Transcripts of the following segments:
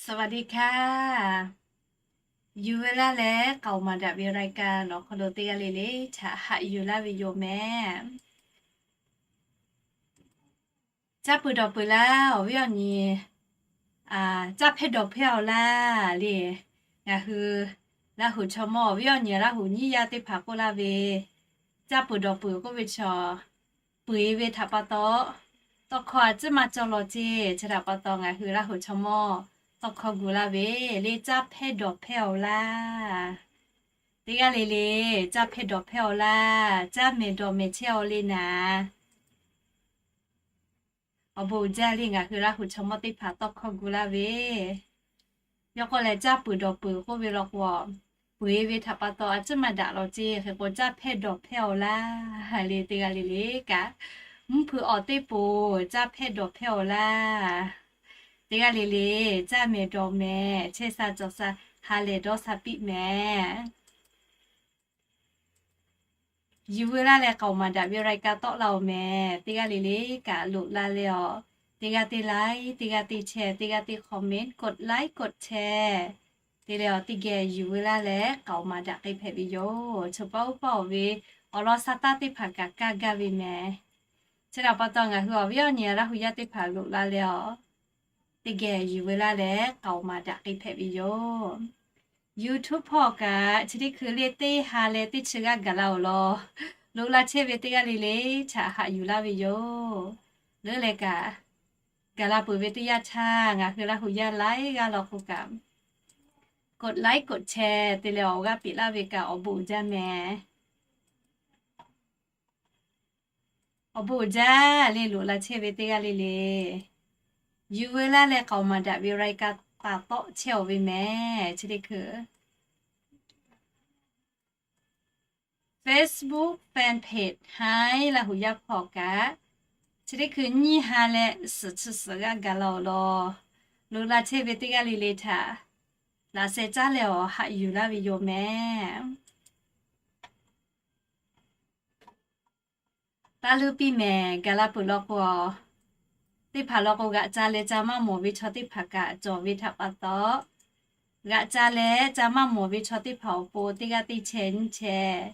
สวัสดีค่ะ Yuˬ ve laˇ leh k'aoˍ maˍ daꞈ ve รายการ awˬ hk'aw lo teˇ g'aˇ le le htaꞈ haꞈ yuˬ laˇ ve yoˬ mehˍ. Caˇ peuˬ dawˬ peuˬ laˇ awˬ viˉ awˬ nyi, caˇ hpehˇ dawˬ hpehˇ-oˬ laˇ le. Ngaˬ hui Laˇ huˍ chaw mawˇ awˬ viˉ awˬ nyi Laˇ huˍ nyiˇ yaˇ teˇ hpaˍ k'oˆ laˇ ve, caˇ peuˬ dawˬ peuˬ k'oˆ ve chaw, peuˬ-e ve htaꞈ pa taw, tawˇ hkawˇ a ciˉ maˇ cawˇ law ceˇ. Chi htaꞈ pa taw ngaˬ hui Laˇ huˍ chaw mawˇ tawˇ hkawˇ gu laˇ ve le, caˇ hpehˇ dawˬ hpehˇ-oˬ laˇ. Teˇ g'aˇ le le, caˇ hpehˇ dawˬ hpehˇ-oˬ laˇ. Caˇ mehˍ dawˬ mehˍ chehˇ-oˬ le naˍ. Awˬ bon uiˍ jaˇ le, ngaˬ hui Laˇ huˍ chaw mawˇ teˇ hpaˍ tawˇ hkawˇ gu laˇ ve. Yawˇ k'oˆ leh caˇ peuˬ dawˬ peuˬ k'oˆ ve law k'o, peuˬ-e ve htaꞈ pa taw a ciˉ maˇ daꞈ law ceˇ. Hk'e k'o caˇ hpehˇ dawˬ hpehˇ-oˬ laˇ le. Teˇ g'aˇ le le kaꞈ, mvuhˇ hpeuꞈ awˬ teˇ poˍ caˇ hpehˇ dawˬ hpehˇ-oˬ laˇ. Teˇ g'aˇ le le, caˇ mehˍ dawˬ mehˍ chehˇ sha cawˬ sha, ha lehˬ dawˇ sha piˇ mehˍ. Yuˬ veu laˇ leh k'aoˍ maˍ daꞈ ve รายการ tawˆ laˇ-oˬ mehˍ. Teˇ g'aˇ le le kaꞈ loꞈ la leh awˬ, teˇ g'aˇ teˇ like, teˇ g'aˇ teˇ share, teˇ g'aˇ teˇ comment, กดไลค์ กดแชร์ te leh awˬ teˇ geh yuˬ veu laˇ leh k'aoˍ maˍ daꞈ k'ai hpehꞈ ve yoˬ. Chi pa oˇ paˇ awˬ ve awˬ lawn sha taˇ teˇ hpaˍ kaꞈ kaˇ gaˇ ve mehˍ. Chi htaꞈ pa taw ngaˬ hui awˬ viˉ awˬ nyi Laˇ huˍ yaˇ teˇ hpaˍ loꞈ la leh awˬ, teˇ geh yuˬ veu laˇ leh k'aoˍ maˍ daꞈ k'ai hpehꞈ ve yoˬ. YouTube hpawˇ kaꞈ chi teˇ hkui le teˇ ha leh teˇ chi g'aˇ gaˬ la-oˬ law. Loꞈ la chehˇ ve teˇ g'aˇ le le htaꞈ haꞈ yuˬ laˇ ve yoˬ. Leuˉ leh kaꞈ, gaˬ la peuˬ ve teˇ yanˇ htaˇ ngaˬ hui Laˇ huˍ yaˇ laiˉ g'aˇ law k'o kaꞈ, กดไลค์ กดแชร์ te leh awˬ g'aˇ piˇ laˇ ve kaꞈ awˬ bon uiˍ jaˇ mehˍ. Awˬ bon uiˍ jaˇ le, loꞈ la chehˇ ve teˇ g'aˇ le le, yuˬ veu laˇ leh k'aoˍ maˍ daꞈ ve รายการ taˍ tawˆ chehˇ-oˬ ve mehˍ. Chi teˇ hkui Facebook fan page haiˉ Laˇ huˍ yaˇ hpawˇ kaꞈ, chi teˇ hkui nyiˇ ha leh suhˍ chi suhˍ g'aˇ gaˬ la-oˬ law. Loꞈ la chehˇ ve teˇ g'aˇ le le htaꞈ laꞈ sheh caˉ leh awˬ haꞈ yuˬ laˇ ve yoˬ mehˍ. Taˇ leuˉ piˇ mehˍ. Gaˬ la peuˬ law k'o, teˇ hpaˍ law k'o g'aꞈ ca leh ca maˇ mawˬ ve chaw teˇ hpaˍ kaꞈ cawˬ ve htaꞈ pa taw, g'aꞈ ca leh ca maˇ mawˬ ve chaw teˇ hpaˍ awˬ pon teˇ g'aˇ teˇ chehˇ nyiˇ chehˇ,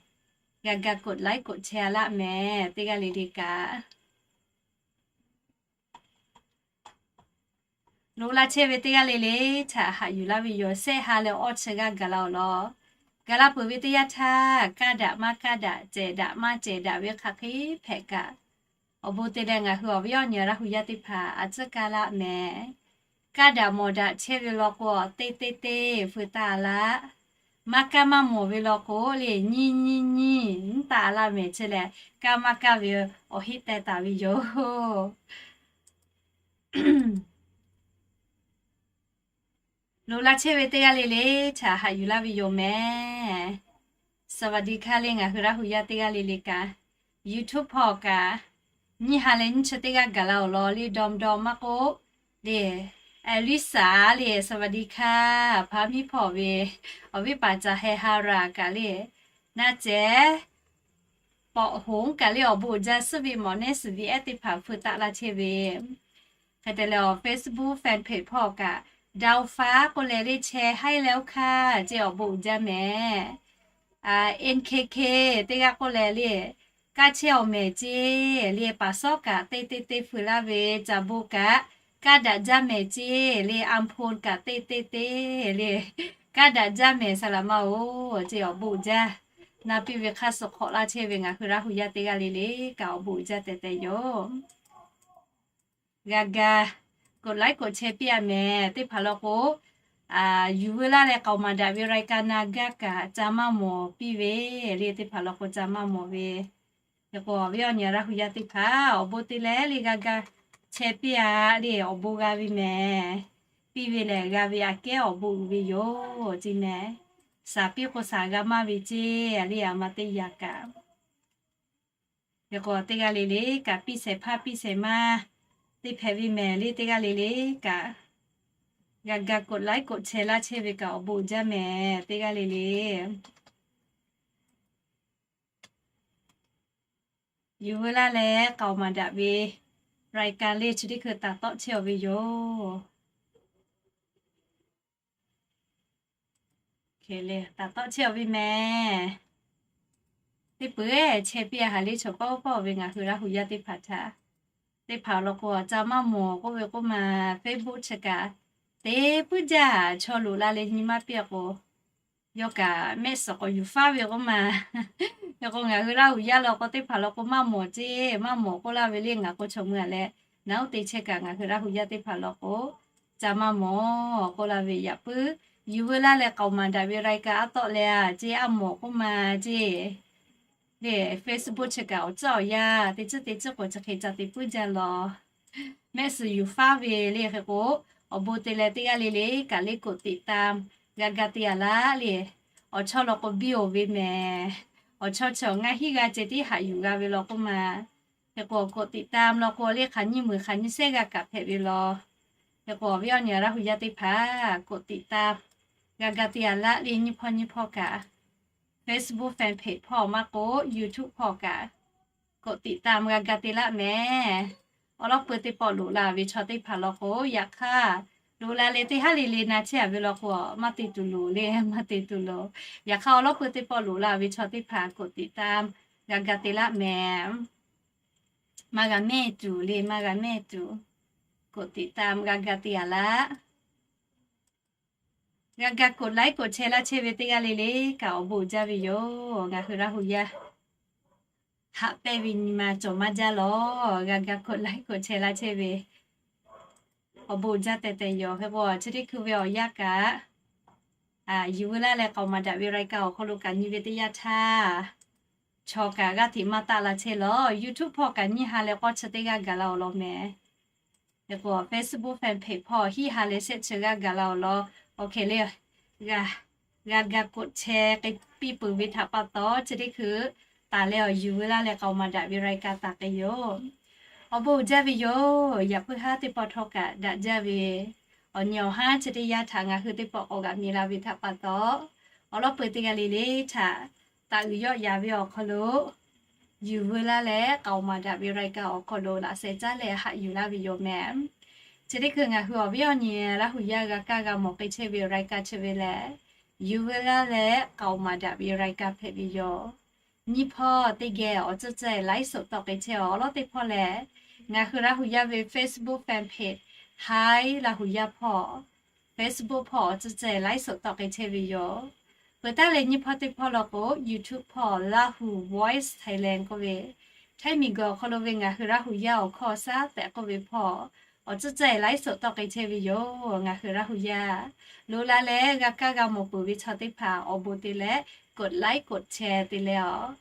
g'a ga กดไลค์ กดแชร์ a laˆ mehˍ. Teˇ g'aˇ le le kaꞈ loꞈ la chehˇ ve teˇ g'aˇ le le htaꞈ haꞈ yuˬ laˇ ve yoˬ. Shehˆ ha leh awˇ chi g'aˇ gaˬ la-oˬ law. Gaˬ la peuˬ ve teˇ yanˇ htaˇ, kaˇ daꞈ maˇ kaˇ daꞈ, cehˬ daꞈ maˇ cehˬ daꞈ ve hk'aˬ hk'e hpehꞈ kaꞈ, awˬ bon te leh ngaˬ hui awˬ viˉ awˬ nyi Laˇ huˍ yaˇ teˇ hpaˍ a tcuhˉ kaˇ laˆ mehˍ. Kaˇ daꞈ mawˬ daꞈ chehˇ ve law k'o, teˇ teˇ teˇ feu taˇ laˆ. Maˇ kaˇ maˇ mawˬ ve law k'o le, nyiˇ nyiˇ nyiˇ nyiˇ taˇ laˆ mehˍ. Chi lehˬ, kaˇ maˇ kaˇ ve awˬ heˆ teh taˍ ve yoˬ. Loꞈ la chehˇ ve teˇ g'aˇ le le htaꞈ haꞈ yuˬ laˇ ve yoˬ mehˍ. สวัสดีค่ะ le ngaˬ hui Laˇ huˍ yaˇ teˇ g'aˇ le le kaꞈ, YouTube hpawˇ kaꞈ, nyiˇ ha leh nyiˇ chi teˇ g'aˇ gaˬ la-oˬ law le, dawˇ dawˇ maˇ k'oˆ le, Elisa le สวัสดีค่ะ hpaˇ miˇ hpawˇ ve, awˬ viˉ paˍ caˬ heh ha raˬ kaꞈ le, naˇ cehˬ pawꞈ hoˉ kaꞈ le awˬ bon uiˍ jaˇ. Suhˉ ve mawꞈ nehˉ suhˍ ve ehˉ teˇ hpaˍ feu taˆ laˇ chehˇ ve, hk'e te leh awˬ Facebook fan page hpawˇ kaꞈ, ดาวฟ้า k'oˆ leh le แชร์ haiˉ leh oˇ hkanˇ ce awˬ bon uiˍ jaˇ mehˍ. NKK teˇ g'aˇ k'oˆ leh le, kaˇ chehˇ awˬ mehˍ ce le, paˍ sawˉ kaꞈ teˇ teˇ teˇ feu laˇ ve, caˬ bon kaꞈ kaˇ daꞈ jaˇ mehˍ ce le, อำพล kaꞈ teˇ teˇ teˇ le, kaˇ daꞈ jaˇ mehˍ saˍ laꞈ ma-oˬ ce awˬ bon uiˍ jaˇ. Na piˇ ve hk'aˇ suh hk'awꞈ laˇ chehˇ ve ngaˬ hui Laˇ huˍ yaˇ teˇ g'aˇ le le kaꞈ awˬ bon uiˍ jaˇ teh teh yoˬ. G'a ga กดไลค์ กดแชร์ piˇ-a mehˍ. Teˇ hpaˍ law k'o, yuˬ veu laˇ leh k'aoˍ maˍ daꞈ ve รายการ na gaˇ kaꞈ ca maˇ mawˬ piˇ ve le, teˇ hpaˍ law k'o ca maˇ mawˬ ve. Hk'e k'o awˬ viˉ awˬ nyi Laˇ huˍ yaˇ teˇ hpaˍ awˬ bon te leh le g'a ga แชร์ piˇ-a le, awˬ bon g'a ve mehˍ. Piˇ ve lehˬ g'a ve aꞈ kehˉ awˬ bon uiˍ ve yoˬ ce mehˍ. Shaˍ piˇ k'o shaˍ g'a maˇ ve ce le, a ma teˇ yaꞈ kaꞈ. Hk'e k'o teˇ g'aˇ le le kaꞈ, piˇ shehˍ hpaˇ piˇ shehˍ ma teˇ hpehꞈ ve mehˍ le, teˇ g'aˇ le le kaꞈ, g'a ga กดไลค์ กดแชร์ laˇ chehˇ ve kaꞈ awˬ bon uiˍ jaˇ mehˍ. Teˇ g'aˇ le le yuˬ veu laˇ leh k'aoˍ maˍ daꞈ ve รายการ le chi teˇ hkui taˍ tawˆ chehˇ-oˬ ve yoˬ. Taˍ tawˆ chehˇ-aˬ ve mehˍ. Teˇ peuˬ chehˇ piˇ-a haˍ le, chaw paˆ oˇ paˆ-oˬ ve ngaˬ hui Laˇ hu yaˇ teˇ hpaˍ htaꞈ, teˇ hpaˍ law k'o, ca maˇ mawˬ k'oˆ ve k'oˆ ma, Facebook chi kaꞈ te puiˉ jaˇ. Chaw loꞈ la leh nyi maˇ piˇ k'o, yawˇ kaꞈ mehˆ suhˍ k'awꞈ yuˬ faˉ ve k'oˆ ma. Hk'e k'o, ngaˬ hui Laˇ hu yaˇ law k'o, teˇ hpaˍ law k'o maˇ mawˬ ceˇ, maˇ mawˬ k'oˆ laˇ ve le. Ngaˬ k'o chaw mui-a leh, naˬ oˇ te chehˇ kaꞈ ngaˬ hui Laˇ hu yaˇ teˇ hpaˍ law k'o, ca maˇ mawˬ k'oˆ laˇ ve. Yaꞈ puiˉ yuˬ veu laˇ leh k'aoˍ maˍ daꞈ ve รายการ aˉ tawˆ leh-a ceˇ, aˉ mawˬ k'oˆ ma ceˇ. Le Facebook chi kaꞈ awˬ tcuhˉ awˬ yanˇ teˇ tcuhˉ teˇ tcuhˉ k'o, chi hk'e ca te puiˉ jaˇ law. Mehˆ suhˍ yuˬ faˉ ve le. Hk'e k'o, awˬ bon te leh teˇ g'aˇ le le kaꞈ le กดติดตาม g'a ga te-a laˇ le. Awˬ chawˇ law k'o biˇ-oˬ ve mehˍ. Awˬ chawˇ chi awˬ ngaˇ hinˉ g'aˇ ceh tiˉ haꞈ yuˬ g'a ve law k'oˆ ma. Hk'e k'o, กดติดตาม law k'o le, hk'aˬ nyiˇ meunˍ hk'aˬ nyiˇ sehˉ g'aˇ kaꞈ hpehꞈ ve law. Hk'e k'o, awˬ viˉ awˬ nyi Laˇ hu yaˇ teˇ hpaˍ กดติดตาม g'a ga te-a laˇ le. Nyiˇ hpawˇ nyiˇ hpawˇ kaꞈ Facebook fan page hpawˇ maˇ k'o, YouTube hpawˇ kaꞈ กดติดตาม g'a ga te laˇ mehˍ. Awˬ lawn peuˬ teˇ pawˆ loꞈ la ve chaw teˇ hpaˍ law k'o, yaꞈ hk'aˇ loꞈ la leh teˇ haˉ le le na chehˇ-a ve law k'o, maˇ te tuˬ loˍ le, maˇ te tuˬ loˍ. Yaꞈ hk'aˇ awˬ lawn peuˬ teˇ pawˆ loꞈ la ve chaw teˇ hpaˍ กดติดตาม g'a ga te laˇ mehˍ. Maˇ g'a mehˇ tuˬ le, maˇ g'a mehˇ tuˬ. กดติดตาม g'a ga te-a laˇ. G'a ga กดไลค์ กดแชร์ laˇ chehˇ ve teˇ g'aˇ le le kaꞈ awˬ bon jaˇ ve yoˬ. Ngaˬ hui Laˇ hu yaˇ haꞈ pehnˇ ve nyi ma cawˬ maˇ jaˇ law. G'a ga กดไลค์ กดแชร์ laˇ chehˇ ve awˬ bon jaˇ tehꞈ tehꞈ yoˬ. Hk'e k'o, chi teˇ hkui ve awˬ yanˇ kaꞈ, yuˬ veu laˇ leh k'aoˍ maˍ daꞈ ve รายการ awˬ hk'aw lo kaꞈ nyi ve teˇ yanˇ htaˇ, chaw kaꞈ g'aˇ hteꞈ maˇ taˆ la chehˇ law. YouTube hpawˇ kaꞈ nyiˇ ha leh k'awˇ chi teˇ g'aˇ gaˬ la awˬ lawn mehˍ. Hk'e k'o, Facebook fan page hpawˇ hiˉ ha leh shehˆ chi g'aˇ gaˬ la awˬ lawn. Awˬ hk'e le, g'a g'a ga กดแชร์ k'ai piˇ peuˬ ve htaꞈ pa taw, chi teˇ hkui taˍ leh awˬ yuˬ veu laˇ leh k'aoˍ maˍ daꞈ ve รายการ taˍ k'ai yoˬ. Awˬ bon jaˇ ve yoˬ. Yaꞈ puiˉ haˉ teˇ pawˆ htawˇ kaꞈ daꞈ jaˇ ve, awˬ nyi awˬ haˉ chi teˇ yanˇ htaꞈ ngaˬ hui teˇ pawˆ k'awꞈ g'aꞈ mi la ve htaꞈ pa taw, awˬ lawn peuˬ teˇ g'aˇ le le htaꞈ taˍ uiˍ yawˆ yaˍ ve awˬ hk'aw lo yuˬ veu laˇ leh k'aoˍ maˍ daꞈ ve รายการ awˬ hk'aw lo laꞈ sheh caˉ leh haꞈ yuˬ laˇ ve yoˬ mehˍ. Chi teˇ hkui ngaˬ hui awˬ viˉ awˬ nyi Laˇ hu yaˇ g'a kaˇ g'a mawˬ k'ai chehˇ ve รายการ chi ve lehˬ, yuˬ veu laˇ leh k'aoˍ maˍ daꞈ ve รายการ hpehꞈ ve yoˬ. Nyiˇ hpawˇ teˇ geh awˬ tcuhˉ tcuhˉ ไลฟ์สด tawˆ k'ai chehˇ-a. Awˬ lawn teˇ hpawˇ lehˬ, ngaˬ hui Laˇ hu yaˇ ve Facebook fan page Hi Laˇ hu yaˇ hpawˇ, Facebook hpawˇ awˬ tcuhˉ tcuhˉ ไลฟ์สด tawˆ k'ai chehˇ ve yoˬ. Peuˬ taˉ leh nyiˇ hpawˇ teˇ hpawˇ law k'o, YouTube hpawˇ Lahu Voice Thailand k'oˆ ve, Htaiˇ miˬguiˬ awˬ hk'aw lo ve ngaˬ hui Laˇ hu yaˇ awˬ hkawˇ shaˉ tehꞈ k'oˆ ve hpawˇ awˬ tcuhˉ tcuhˉ ไลฟ์สด tawˆ k'ai chehˇ ve yoˬ. Ngaˬ hui Laˇ hu yaˇ loꞈ la leh g'a kaˇ g'a mawˬ peuˬ ve chaw teˇ hpaˍ awˬ bon te leh กดไลค์ กดแชร์ te leh awˬ,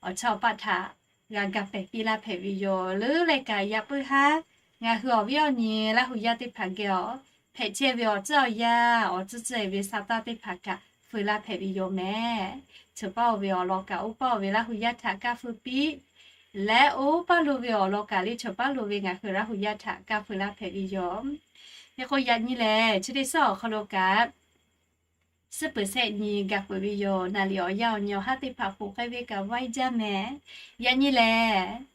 awˬ chawˇ paˆ htaꞈ g'a ga pehˍ piˇ laˇ hpehꞈ ve yoˬ. Leuˉ leh kaꞈ yaꞈ puiˉ haˉ ngaˬ hui awˬ viˉ awˬ nyi Laˇ hu yaˇ teˇ hpaˍ geh awˬ hpehꞈ chehˇ ve awˬ tcuhˉ awˬ yanˇ awˬ tcuhˉ tcuhˉ ve sa taˇ teˇ hpaˍ kaꞈ feu laˇ hpehꞈ ve yoˬ mehˍ. Cheuˬ paˇ-oˬ ve awˬ lawn kaꞈ oˇ paˇ-oˬ ve Laˇ hu yaˇ htaꞈ kaˇ feu piˇ leh, oˇ paˇ lo ve awˬ lawn kaꞈ le cheuˬ paˇ lo ve ngaˬ hui Laˇ hu yaˇ htaꞈ kaˇ feu laˇ hpehꞈ ve yoˬ. Hk'e k'o, yaꞈ nyi lehˬ chi teˇ suhˉ awˬ hk'aw lo kaꞈ suhˉ peuˬ shehˆ nyi gaˬ peuˬ ve yoˬ. Naˍ liꞈ awˬ yanˇ awˬ nyi awˬ haˉ teˇ hpaˍ k'oˆ k'ai ve kaꞈ vaiˇ jaˇ mehˍ. Yaꞈ nyi lehˬ,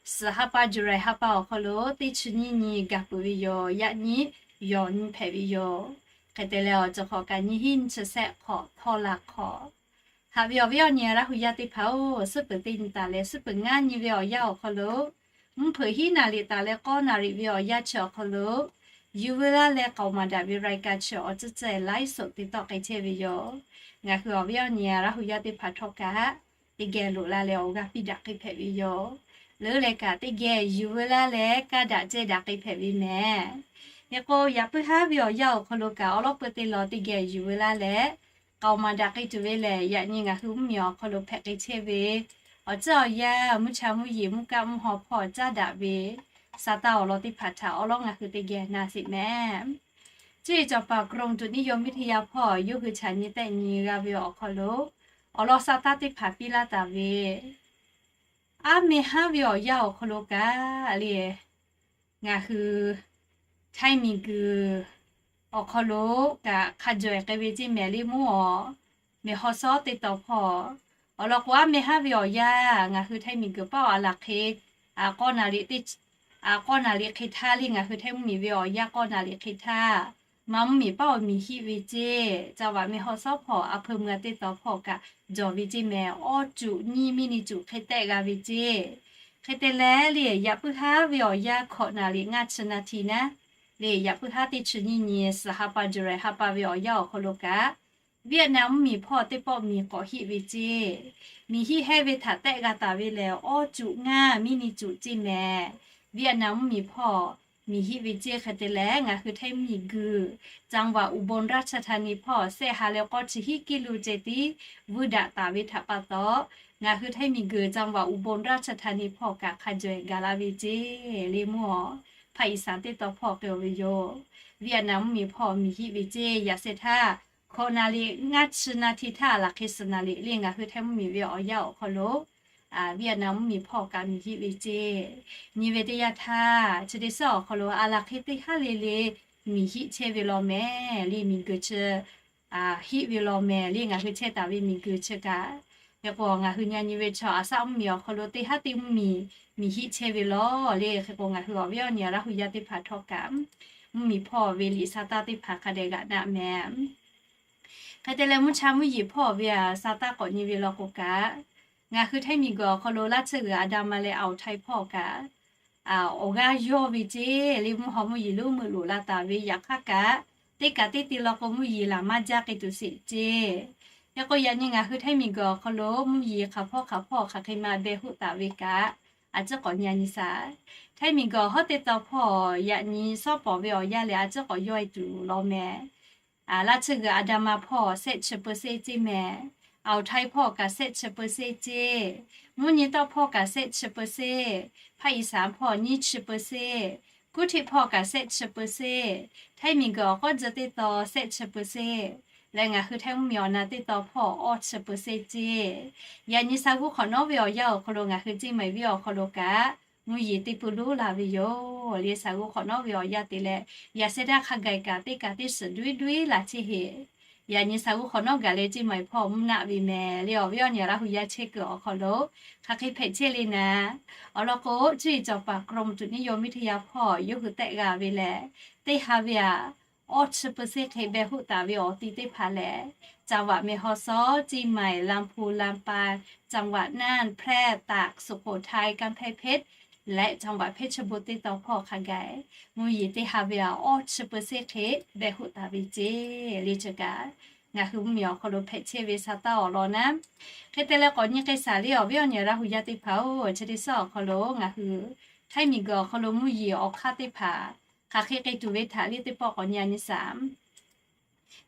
suhˍ ha pa July ha pa awˬ hk'aw lo teˇ chi nyiˇ nyi gaˬ peuˬ ve yoˬ. Yaꞈ nyi yawˬ nyi hpehꞈ ve yoˬ. Hk'e te leh awˬ ceuˬ hk'awꞈ kaꞈ nyiˇ hinˉ nyiˇ chi shehˆ hk'awꞈ htawˇ la hk'awꞈ. Haꞈ ve awˬ viˉ awˬ nyi Laˇ hu yaˇ teˇ hpaˍ-oˬ, suhˉ peuˬ teˇ nyi taˍ leh suhˉ peuˬ ngaˇ nyi ve awˬ yanˇ awˬ hk'aw lo, mvuhˇ hpeuꞈ hiˉ naˍ riˍ taˍ leh k'awˇ naˍ riˍ ve awˬ yanˇ chi awˬ hk'aw lo, yuˬ veu laˇ leh k'aoˍ maˍ daꞈ ve รายการ chi awˬ tcuhˉ tcuhˉ ไลฟ์สด te tawˆ k'ai chehˇ ve yoˬ. Ngaˬ hui awˬ viˉ awˬ nyi Laˇ hu yaˇ teˇ hpaˍ htawˇ kaꞈ teˇ geh loꞈ la leh awˬ g'a piˇ daꞈ k'ai hpehꞈ ve yoˬ. Leuˉ leh kaꞈ teˇ geh yuˬ veu laˇ leh kaˇ daꞈ ceh daꞈ k'ai hpehꞈ ve mehˍ. Hk'e k'o, yaꞈ puiˉ haˉ ve awˬ yanˇ awˬ hk'aw lo kaꞈ awˬ lawn peuˬ teˇ lawn teˇ geh yuˬ veu laˇ leh k'aoˍ maˍ daꞈ k'ai tuˬ ve lehˬ, yaꞈ nyi ngaˬ hui mvuhˇmiˬ awˬ hk'aw lo hpehꞈ k'ai chehˇ ve awˬ tcuhˉ awˬ yanˇ mvuhˇ cha mvuhˇ yeˬ mvuhˇ kaˆ mvuhˇ haw hpawˇ caˉ daꞈ ve sa taˇ awˬ lawn teˇ hpaˍ htaꞈ awˬ lawn ngaˬ hui teˇ geh na sheˍ mehˍ. Cuˇ yiˍ cawˬ paˍ กรมอุตุนิยมวิทยา hpawˇ yawˇ hui htaꞈ nyi tehˆ nyi g'a ve awˬ hk'aw lo awˬ lawn sa taˇ teˇ hpaˍ piˇ laˇ taˍ ve, aˉ meh haˉ ve awˬ yanˇ awˬ hk'aw lo kaꞈ le, ngaˬ hui Htaiˇ miˬguiˬ awˬ hk'aw lo kaꞈ hk'a jawˬ-e k'ai ve ceˇ mehˍ le mvuhˇ awˬ mehˍ haw shawˉ teˇ taw hpawˇ. Awˬ lawn k'o, aˉ meh haˉ ve awˬ yanˇ ngaˬ hui Htaiˇ miˬguiˬ paˆ awˬ a laˬ hk'e, k'awˇ naˍ riˍ teˇ, k'awˇ naˍ riˍ hk'e htaˇ le, ngaˬ hui Htaiˇ mvuhˇmiˬ ve awˬ yanˇ k'awˇ naˍ riˍ hk'e htaˇ maˇ mvuhˇmiˬ paˉ awˬ miˬ hiˆ ve ceˇ. จังหวัดแม่ฮ่องสอน hpawˇ a hpeu meuˇ teˇ taw hpawˇ kaꞈ jawˬ ve ceˇ mehˍ. Awˇ cuꞈ nyiˇ miˇ nyiˇ cuꞈ hk'e tehˆ g'a ve ceˇ. Hk'e te leh le, yaꞈ puiˉ haˉ ve awˬ yanˇ hkawꞈ naˍ riˍ ngaˇ chi naˍ tiˍ naˉ le, yaꞈ puiˉ haˉ teˇ chi nyiˇ nyi suhˍ ha pa July ha pa ve awˬ yanˇ awˬ hk'aw lo kaꞈ, Vietnam mvuhˇmiˬ hpawˇ teˇ pawˆ miˬ k'awꞈ hiˆ ve ceˇ. Miˬ hiˆ hehˇ ve htaꞈ tehˆ g'a taˍ ve lehˬ, awˇ cuꞈ ngaˇ miˇ nyiˇ cuꞈ ceˇ mehˍ. Vietnam mvuhˇmiˬ hpawˇ miˬ hiˆ ve ceˇ. Hk'e te leh ngaˬ hui Htaiˇ mvuhˇmiˬ guiˬ จังหวัดอุบลราชธานี hpawˇ sehˆ ha leh k'awˇ chi hiˉ kiˇ lo ceh tiˉ vuiˇ daꞈ taˍ ve htaꞈ pa taw, ngaˬ hui Htaiˇ miˬ guiˬ จังหวัดอุบลราชธานี hpawˇ kaꞈ hk'a jawehˬ gaˬ la ve ceˇ le mvuhˇ awˬ. Hpaˇ iˍ saˍ teˇ taw hpawˇ k'ai-oˬ ve yoˬ. Vietnam mvuhˇmiˬ hpawˇ miˬ hiˆ ve ceˇ. Yaꞈ sheh htaˇ hkawꞈ naˍ riˍ ngaˇ chi naˍ tiˍ htaˇ laˬ hk'e suhˍ naˍ riˍ le ngaˬ hui Htaiˇ mvuhˇmiˬ ve awˬ yanˇ awˬ hk'aw lo Vietnam mvuhˇmiˬ hpawˇ kaꞈ miˬ hiˆ ve ceˇ. Nyi ve teˇ yanˇ htaˇ, chi teˇ suhˉ awˬ hk'aw lo a laˬ hk'e teˇ haˉ le le miˬ hiˆ chehˇ ve law mehˍ le, miˬ guiˬ chi hiˆ ve law mehˍ le, ngaˬ hui chehˇ taˍ ve miˬ guiˬ chi kaꞈ. Hk'e k'o, ngaˬ hui nyi nyi ve chaw a shaˆ mvuhˇmiˬ awˬ hk'aw lo teˇ haˉ teˇ mvuhˇmiˬ miˬ hiˆ chehˇ ve law le. Hk'e k'o, ngaˬ hui awˬ viˉ awˬ nyi Laˇ hu yaˇ teˇ hpaˍ htawˇ kaꞈ mvuhˇmiˬ hpawˇ ve liꞈ sa taˇ teˇ hpaˍ hk'a dehꞈ g'aꞈ naˆ mehˍ. Hk'e te leh, mvuhˇ cha mvuhˇ yeˬ hpawˇ ve sa taˇ k'awꞈ nyi ve law k'o kaꞈ, ngaˬ hui Htaiˇ miˬ guiˬ awˬ hk'aw lo Laˇ tsuhˇ g'uiˬ Aˍdanˍ ma leh Awˬ htaiˍ hpawˇ kaꞈ awˬ g'aˇ yawˇ ve ceˇ le mvuhˇ haw mvuhˇ yeˬ lonˉ meuˆ loꞈ la taˍ ve yaꞈ hk'aˇ kaꞈ, teˇ kaꞈ teˇ te law k'o mvuhˇ yeˬ laˬ maˇ jaˇ k'ai tuˬ sheˍ ceˇ. Hk'e k'o, yaꞈ nyi ngaˬ hui Htaiˇ miˬ guiˬ awˬ hk'aw lo mvuhˇ yeˬ hk'aˬ hpawˇ hk'aˬ hpawˇ hk'aˬ hk'e ma beh hoˆ taˍ ve kaꞈ, a ciˉ k'awꞈ nyi nyi shaˍ. Htaiˇ miˬ guiˬ awˬ hawˉ teˇ taw hpawˇ yaꞈ nyi shawˉ pawˍ ve awˬ yanˇ lehˬ a ciˉ k'awꞈ yawˇ e tuˬ law mehˍ. Laˇ tsuhˇ g'uiˬ Aˍdanˍ ma hpawˇ sehˆ chi เปอร์เซ็นต์ ceˇ mehˍ. Awˬ htaiˍ hpawˇ kaꞈ sehˆ chi เปอร์เซ็นต์ ceˇ. Mvuhˇ nyi tawˆ hpawˇ kaꞈ sehˆ chi เปอร์เซ็นต์, hpaˇ iˍ saˍ hpawˇ nyiˇ chi เปอร์เซ็นต์, kuˉ htiˆ hpawˇ kaꞈ sehˆ chi เปอร์เซ็นต์, Htaiˇ miˬ guiˬ awˬ k'awˉ tcuh teˇ taw sehˆ chi เปอร์เซ็นต์ leh ngaˬ hui Htaiˇ mvuhˇmiˬ awˬ na teˇ taw hpawˇ awˇ chi เปอร์เซ็นต์ ceˇ. Yaꞈ nyi sa g'uˇ hk'awꞈ nawˉ ve awˬ yanˇ awˬ hk'aw lo ngaˬ hui ceˇ mehˍ viˉ awˬ hk'aw lo kaꞈ mvuhˇ yeˬ teˇ pui lonˉ la ve yoˬ le. Sa g'uˇ hk'awꞈ nawˉ ve awˬ yanˇ te leh, yaꞈ sheh htaˇ hk'a gaˬ kaꞈ teˇ kaꞈ teˇ shiˍ duiˉ duiˉ la chehˇ heˆ. Yaꞈ nyi sa g'uˇ hk'awꞈ nawˉ gaˬ leh ceˇ mehˍ hpawˇ mvuhˇ naˆ ve mehˍ le. Awˬ viˉ awˬ nyi Laˇ hu yaˇ chehˇ kuiˬ awˬ hk'aw lo hk'aˬ hk'e hpehꞈ chehˇ le naˍ. Awˬ lawn k'o, cuˇ yiˍ cawˬ paˍ กรมอุตุนิยมวิทยา hpawˇ yawˇ hui tehˆ g'a ve lehˬ, teˇ ha ve aꞈ awˇ chi เปอร์เซ็นต์ hk'e beh hoˆ taˍ ve awˬ ti teˇ hpaˍ lehˬ, จังหวัดแม่ฮ่องสอน, เชียงใหม่, ลำพูน, ลำปาง, จังหวัดน่าน, แพร่, ตาก, สุโขทัย, กำแพงเพชร leh จังหวัดเพชรบูรณ์ teˇ taw hpawˇ hk'a gaˬ mvuhˇ yeˬ teˇ ha ve aꞈ awˇ chi เปอร์เซ็นต์ hk'e beh hoˆ taˍ ve ceˇ le. Chi kaꞈ ngaˬ hui mvuhˇmiˬ awˬ hk'aw lo hpehꞈ chehˇ ve sa taˇ awˬ lawn naˉ. Hk'e te leh k'awꞈ nyi k'ai shaˍ le awˬ viˉ awˬ nyi Laˇ hu yaˇ teˇ hpaˍ-oˬ, chi teˇ suhˉ awˬ hk'aw lo ngaˬ hui Htaiˇ miˬ guiˬ awˬ hk'aw lo mvuhˇ yeˬ awˬ hk'aˇ teˇ hpaˍ hk'aˬ hk'e k'ai tuˬ ve htaꞈ le teˇ pawˆ k'awꞈ nyi nyi shaˍ.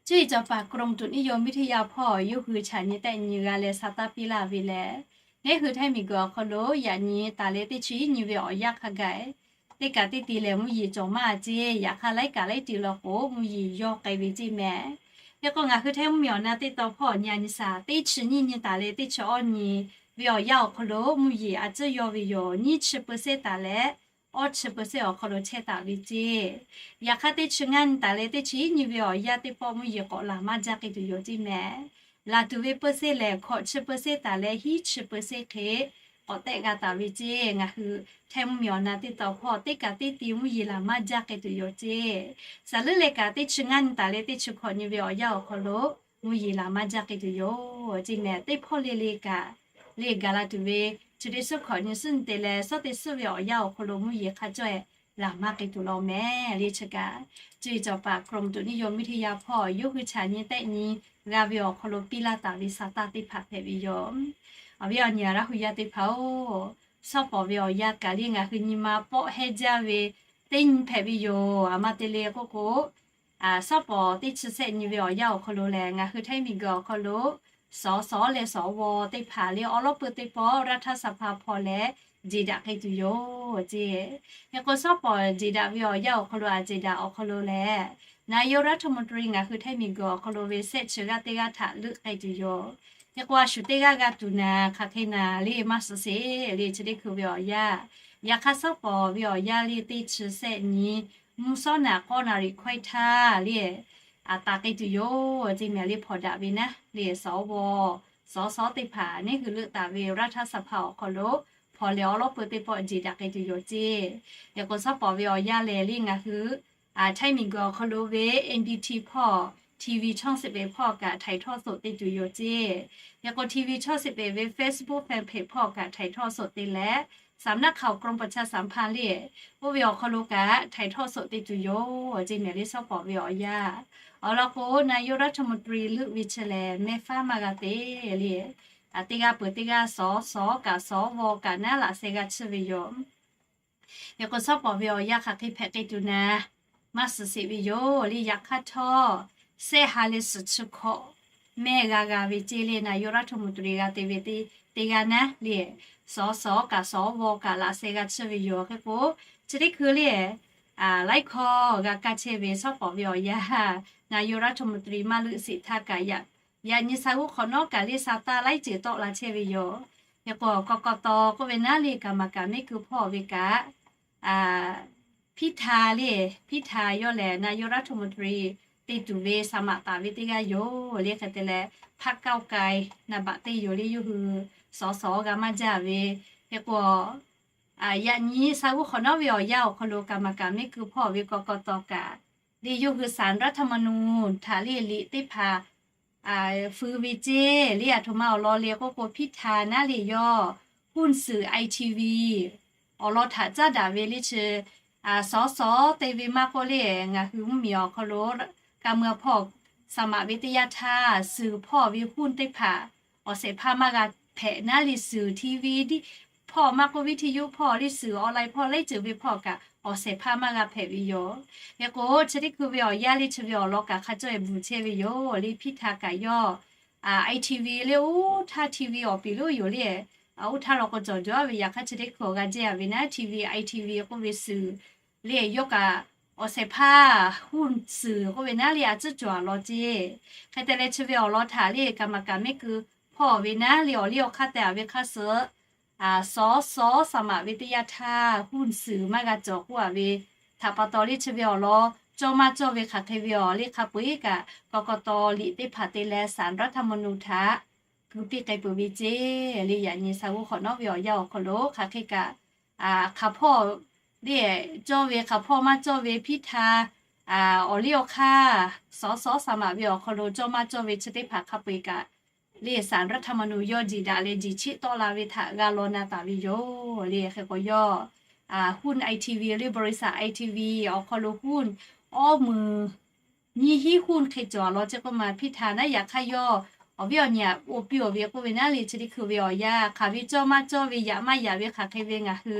Cuˇ yiˍ cawˬ paˍ กรมอุตุนิยมวิทยา hpawˇ yawˇ hui chaꞈ nyi tehˆ nyi g'a leh sa taˇ piˇ laˇ ve lehˬ, neˉ hui Htaiˇ miˬ guiˬ awˬ hk'aw lo yaꞈ nyi taˍ leh teˇ chi iˉ nyi ve awˬ yanˇ hk'a gaˬ teˇ kaꞈ teˇ te lehˬ mvuhˇ yeˬ cawˬ maˇ ceˇ. Yaꞈ hk'aˇ laiˉ kaꞈ laiˉ te law k'o mvuhˇ yeˬ yawˇ k'ai ve ceˇ mehˍ. Hk'e k'o, ngaˬ hui Htaiˇ mvuhˇmiˬ awˬ na teˇ taw hpawˇ nyi nyi shaˍ, teˇ chi nyiˇ nyi taˍ leh teˇ chi awˇ nyi ve awˬ yanˇ awˬ hk'aw lo mvuhˇ yeˬ a ciˉ yawˇ ve yoˬ. Nyiˇ chi เปอร์เซ็นต์ taˍ leh awˇ chi เปอร์เซ็นต์ awˬ hk'aw lo chehˇ taˍ ve ceˇ. Yaꞈ hk'aˇ teˇ chi ngaˇ nyi taˍ leh teˇ chi iˉ nyi ve awˬ yanˇ teˇ pawˆ mvuhˇ yeˬ k'awꞈ laˬ maˇ jaˇ k'ai tuˬ yoˬ ceˇ mehˍ. Laˬ tuˬ ve เปอร์เซ็นต์ lehˬ, hkawꞈ chi เปอร์เซ็นต์ taˍ leh hiˉ chi เปอร์เซ็นต์ hk'e k'awꞈ tehˆ g'a taˍ ve ceˇ. Ngaˬ hui Htaiˇ mvuhˇmiˬ awˬ na teˇ taw hpawˇ teˇ kaꞈ teˇ te mvuhˇ yeˬ laˬ maˇ jaˇ k'ai tuˬ yoˬ ceˇ. Saˍ leuˉ leh kaꞈ teˇ chi ngaˇ nyi taˍ leh teˇ chi hkawꞈ nyi ve awˬ yanˇ awˬ hk'aw lo mvuhˇ yeˬ laˬ maˇ jaˇ k'ai tuˬ yoˬ ceˇ mehˍ. Teˇ hpawˇ le le kaꞈ le gaˬ la tuˬ ve chi teˇ suhˉ hkawꞈ nyi suhˉ nyi te leh suhˉ teˇ suhˉ ve awˬ yanˇ awˬ hk'aw lo mvuhˇ yeˬ hk'a cawˇ-e laˬ maˇ k'ai tuˬ law mehˍ le. Chi kaꞈ cuˇ yiˍ cawˬ paˍ กรมอุตุนิยมวิทยา hpawˇ yawˇ hui chaꞈ nyi tehˆ nyi g'a ve awˬ hk'aw lo piˇ laˇ taˍ ve sa taˇ teˇ hpaˍ hpehꞈ ve yoˬ. Awˬ viˉ awˬ nyi Laˇ hu yaˇ teˇ hpaˍ-oˬ, shawˉ pawˍ ve awˬ yanˇ kaꞈ le ngaˬ hui nyi ma pawˆ hehnˇ jaˇ ve teˇ nyi hpehꞈ ve yoˬ. Aˬ ma te le k'oˆ k'o, shawˉ pawˍ teˇ chi sehˆ nyi ve awˬ yanˇ awˬ hk'aw lo lehˬ, ngaˬ hui Htaiˇ miˬ guiˬ awˬ hk'aw lo สส leh สว teˇ hpaˍ le awˉ lawˉ peuˇ teˇ pawˆ รัฐสภา hpawˇ leh jeˬ daꞈ k'ai tuˬ yoˬ ceˇ. Hk'e k'o, shawˉ pawˍ jeˬ daꞈ ve awˬ yanˇ awˬ hk'aw lo a jeˬ daꞈ awˬ hk'aw lo lehˬ, นายกรัฐมนตรี ngaˬ hui Htaiˇ miˬ guiˬ awˬ hk'aw lo ve sehˆ chi g'aˇ teˇ g'aˇ htaꞈ leuˆ k'ai tuˬ yoˬ. Hk'e k'o, a shu teˇ g'aˇ g'a tuˬ naˍ hk'aˬ hk'e naˍ le maˇ suhˍ sheˍ le chi teˇ hkui ve awˬ yanˇ. Yaꞈ hk'aˇ shawˉ pawˍ ve awˬ yanˇ le teˇ chi sehˆ nyi mvuhˇ shawˉ naꞈ k'awˇ naˍ riˍ hkawehˇ htaˇ le, a taˍ k'ai tuˬ yoˬ ceˇ mehˍ le hpawnˬ daꞈ ve naˉ le สว สส teˇ hpaˍ neˉ hui leuˆ taˍ ve รัฐสภา awˬ hk'aw lo hpawnˬ leh awˉ lawˉ peuˇ teˇ pawˆ jeˬ daꞈ k'ai tuˬ yoˬ ceˇ. Hk'e k'o, shawˉ pawˍ ve awˬ yanˇ lehˬ le ngaˬ hui Htaiˇ miˬguiˬ awˬ hk'aw lo ve N D T hpawˇ, T V ช่องสิบเอ็ด hpawˇ kaꞈ ถ่ายทอดสด te tuˬ yoˬ ceˇ. Hk'e k'o T V ช่องสิบเอ็ด ve Facebook fanpage hpawˇ kaꞈ ถ่ายทอดสด te leh สำนักข่าวกรมประชาสัมพันธ์ le, oˇ ve awˬ hk'aw lo kaꞈ ถ่ายทอดสด te tuˬ yoˬ ceˇ mehˍ le. Shawˉ pawˍ ve awˬ yanˇ awˬ lawn k'o, นายกรัฐมนตรี leuˆ ve chi lehˬ mehˇ faˉ maˇ g'a te le. Teˇ g'aˇ peuˬ teˇ g'aˇ สส kaꞈ สว kaꞈ naˉ laꞈ sheh g'a chiˇ ve yoˬ. Hk'e k'o shawˉ pawˍ ve awˬ yanˇ hk'aˬ hk'e hpehꞈ k'ai tuˬ na, maˇ suhˍ sheˍ ve yoˬ le. Yaꞈ hk'aˇ htawˇ, shehˆ ha leh suhˍ chi hkawꞈ mehˇ g'a g'a ve ceˇ le. นายกรัฐมนตรี g'a te ve teˇ g'aˇ naˉ le, สส kaꞈ สว kaꞈ laꞈ sheh g'a chiˇ ve yoˬ. Hk'e k'o chi teˇ hkui le, laiˉ hkawˇ g'a kaˇ chehˇ ve shawˉ pawˍ ve awˬ yanˇ, นายกรัฐมนตรี maˇ leuˆ sheˍ htaˇ kaꞈ, yaꞈ nyi sha g'uˇ hk'awꞈ nawˉ kaꞈ le sha taˇ laiˉ ceuˬ tawˆ la chehˇ ve yoˬ. Hk'e k'o กกต k'oˆ ve naˉ le, กรรมการ meˆ keu hpawˇ ve kaꞈ, พิธา le, พิธา yawˇ lehˬ นายกรัฐมนตรี te tuˬ ve สมัคร taˍ ve teˇ g'aˇ yoˬ le. Hk'e te leh พรรคก้าวไกล naˍ baꞈ teˇ yoˬ le, yawˇ hui สส g'a maˇ jaˇ ve. Hk'e k'o, yaꞈ nyi sha g'uˇ hk'awꞈ nawˉ ve awˬ yanˇ awˬ hk'aw lo กรรมการ meˆ keu hpawˇ ve กกต kaꞈ le, yawˇ hui ศาลรัฐธรรมนูญ htaꞈ le liꞈ teˇ hpaˍ feu ve ceˇ le. Aˬ htoꞈ ma awˬ lawn le k'oˆ k'o, พิธา naˉ le yawˇ หุ้นสื่อ ไอทีวี awˬ lawn htaꞈ caˉ daꞈ ve le chi, สส te ve maˇ k'oˆ le, ngaˬ hui mvuhˇmiˬ awˬ hk'aw lo การเมือง hpawˇ สมัคร ve teˇ yanˇ htaˇ, สื่อ hpawˇ ve หุ้น teˇ hpaˍ awˬ shehˍ hpaˇ maˇ g'a hpehꞈ naˉ le, สื่อ TV hpawˇ maˇ k'oˆ วิทยุ hpawˇ le, สื่อ online hpawˇ laiˉ ceuˬ ve hpawˇ kaꞈ awˬ shehˍ hpaˇ maˇ g'a hpehꞈ ve yoˬ. Hk'e k'o chi teˇ hkui ve awˬ yanˇ le chi ve awˬ lawn kaꞈ hk'a cawˇ e bvuhˬ chehˇ ve yoˬ le. พิธา kaꞈ yawˇ, ITV le, oˇ htaˇ TV awˬ piˍ lo yoˬ le. Oˇ htaˇ law k'o cawˬ jaw ve, yaꞈ hk'aˇ chi teˇ hkui awˬ g'a jehˇ a ve naˉ, TV, ITV k'oˆ ve สื่อ le, yawˇ kaꞈ awˬ shehˍ hpaˇ หุ้นสื่อ k'oˆ ve naˉ le a ciˉ cawˬ a law ceˇ. Hk'e te leh chi ve awˬ lawn htaꞈ le กรรมการ meˆ keu hpawˇ ve naˉ le awˬ liˇ awˬ hk'aˇ te a ve hk'aˇ suh, สส สมัคร ve teˇ yanˇ htaˇ หุ้นสื่อ maˇ g'a cawˬ k'oˆ a ve htaꞈ pa taw le chi ve awˬ lawn cawˇ maˇ cawˇ ve hk'aˬ hk'e ve awˬ le hk'a peu eˬ kaꞈ กกต liꞈ teˇ hpaˍ te leh ศาลรัฐธรรมนูญ htaꞈ keu piˇ k'ai peuˬ ve ceˇ le. Yaꞈ nyi sha g'uˇ hk'awꞈ nawˉ ve awˬ yanˇ awˬ hk'aw lo hk'aˬ hk'e kaꞈ, hk'aˬ hpawˇ le cawˇ ve, hk'aˬ hpawˇ maˇ cawˇ ve พิธา awˬ liˇ awˬ hk'aˇ สส สมัคร ve awˬ hk'aw lo cawˇ maˇ cawˇ ve chi teˇ hpaˍ hk'a peu eˬ kaꞈ le ศาลรัฐธรรมนูญ yawˇ jeˬ daꞈ leh jeˬ cheˆ tawˆ la ve htaꞈ g'a law na taˍ ve yoˬ le. Hk'e k'o yawˇ, หุ้น ITV le, บริษัท ITV awˬ hk'aw lo หุ้น awˇ meunˍ nyiˇ hinˉ หุ้น hk'e cawˬ a law ceˇ k'oˆ ma พิธา naˉ. Yaꞈ hk'aˇ yawˇ awˬ viˉ awˬ nyi aꞈ oˇ piˇ awˬ ve k'oˆ ve naˉ le chi teˇ hkui ve awˬ yanˇ hk'aˬ ve cawˇ maˇ cawˇ ve, yaꞈ maˇ yaꞈ ve hk'aˬ hk'e ve ngaˬ hui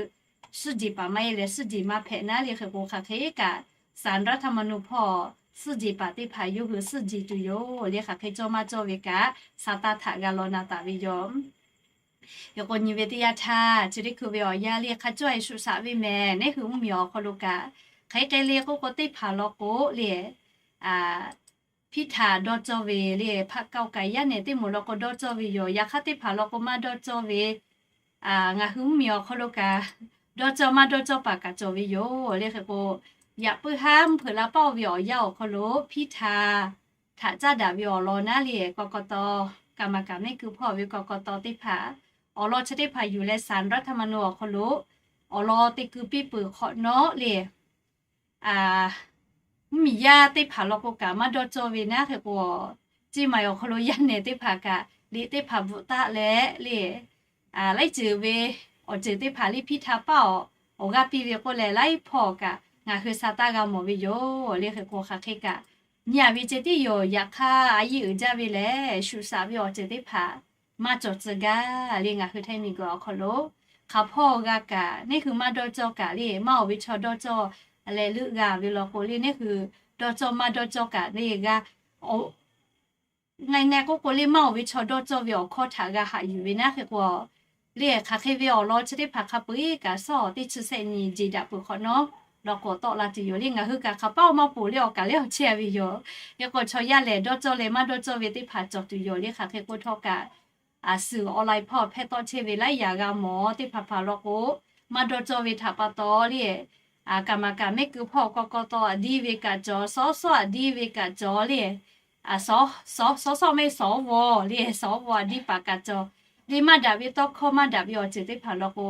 suhˉ jeˬ paˍ maˇ heˆ leh suhˉ jeˬ maˇ hpehꞈ naˉ le. Hk'e k'o hk'aˬ hk'e kaꞈ ศาลรัฐธรรมนูญ hpawˇ suhˉ jeˬ paˍ teˇ hpaˍ yawˇ hui suhˉ jeˬ tuˬ yoˬ le. Hk'aˬ hk'e cawˇ maˇ cawˇ ve kaꞈ sa taˇ htaꞈ g'a law na taˍ ve yoˬ. Hk'e k'o nyi ve teˇ yanˇ htaˇ chi teˇ hkui ve awˬ yanˇ le hk'a cawˇ e shuˍ shaꞈ ve mehˍ. Neˇ hui mvuhˇmiˬ awˬ hk'aw lo kaꞈ hk'aˬ hk'e le k'oˆ k'o teˇ hpaˍ law k'o le, พิธา dawˇ cawˇ ve le, พรรคก้าวไกล yaˇ nehˬ teˇ moˍ law k'o dawˇ cawˇ ve yoˬ. Yaꞈ hk'aˇ teˇ hpaˍ law k'o maˇ dawˇ cawˇ ve, ngaˬ hui mvuhˇmiˬ awˬ hk'aw lo kaꞈ dawˇ cawˇ maˇ dawˇ cawˇ paˍ kaꞈ cawˬ ve yoˬ le. Hk'e k'o yaꞈ puiˉ haˉ mvuhˇ hpeuꞈ la paˇ oˬ ve awˬ yanˇ awˬ hk'aw lo พิธา htaꞈ caˉ daꞈ ve awˬ lawn naˉ le กกต กรรมการ meˆ keu hpawˇ ve กกต teˇ hpaˍ awˬ lawn chi teˇ hpaˍ yuˬ leh ศาลรัฐธรรมนูญ awˬ hk'aw lo awˬ lawn te keu piˇ peuˬ hk'awꞈ nawˉ le, mvuhˇmiˬ yaˇ teˇ hpaˍ law k'o kaꞈ maˇ dawˇ cawˇ ve naˉ. Hk'e k'o, ceˇ maˬ awˬ hk'aw lo yaˇ nehˬ teˇ hpaˍ kaꞈ liꞈ teˇ hpaˍ bvuhꞈ taˆ leh le, laiˉ ceuˬ ve awˬ ceuˬ teˇ hpaˍ le พิธา paˇ awˬ, awˬ g'aˇ piˇ ve k'oˆ leh laiˉ hpawˇ kaꞈ ngaˬ hui sa taˇ g'a mawˬ ve yoˬ le. Hk'e k'o hk'aˬ hk'e kaꞈ nyi a ve ceh tiˉ yoˬ. Yaꞈ hk'aˇ a yiˇ uiˍ jaˇ ve lehˬ shuˍ shaꞈ ve awˬ ceuˬ teˇ hpaˍ maˇ cawˬ tcuh gaˇ le. Ngaˬ hui htaiˇ miˬguiˬ awˬ hk'aw lo hk'aˬ hpawˇ g'a kaꞈ neˇ hui maˇ dawˇ cawˇ kaꞈ le, maˇ oˬ ve chaw dawˇ cawˇ leh leuˆ g'a ve law k'o le, neˇ hui dawˇ cawˇ maˇ dawˇ cawˇ kaꞈ le g'a, ngaˬ ngaˬ k'oˆ k'o le maˇ oˬ ve chaw dawˇ cawˇ ve awˬ hkawˇ htaꞈ g'a haꞈ yuˬ ve naˉ. Hk'e k'o le hk'aˬ hk'e ve awˬ lawn chi teˇ hpaˍ hk'a peu eˬ kaꞈ sawˉ teˇ chi sehˆ nyi jeˬ daꞈ peuˬ hk'awꞈ nawˉ law k'o tawˆ la tuˬ yoˬ le. Ngaˬ hui kaꞈ hk'aˬ paˇ oˇ maˇ poˬ le awˬ kaˬ lehˬ awˬ chehˇ a ve yoˬ. Hk'e k'o chaw yaˇ lehˬ dawˇ cawˇ leh maˇ dawˇ cawˇ ve teˇ hpaˍ cawˬ tuˬ yoˬ le. Hk'aˬ hk'e k'oˆ htawˇ kaꞈ สื่อออนไลน์ hpawˇ hpehˇ tawˆ chehˇ ve laiˉ yaꞈ g'a mawˬ teˇ hpaˍ hpaˍ law k'o maˇ dawˇ cawˇ ve htaꞈ pa taw le, กรรมการ meˆ keu hpawˇ กกต aꞈ diˇ ve kaꞈ cawˬ, sawˉ sawˉ aꞈ diˇ ve kaꞈ cawˬ le, sawˉ sawˉ mehˆ sawˉ vaw le, sawˉ vaw aꞈ diˇ paˍ kaꞈ cawˬ le. Maˇ daꞈ ve tawˇ hkawˇ maˇ daꞈ ve awˬ ceuˬ teˇ hpaˍ law k'o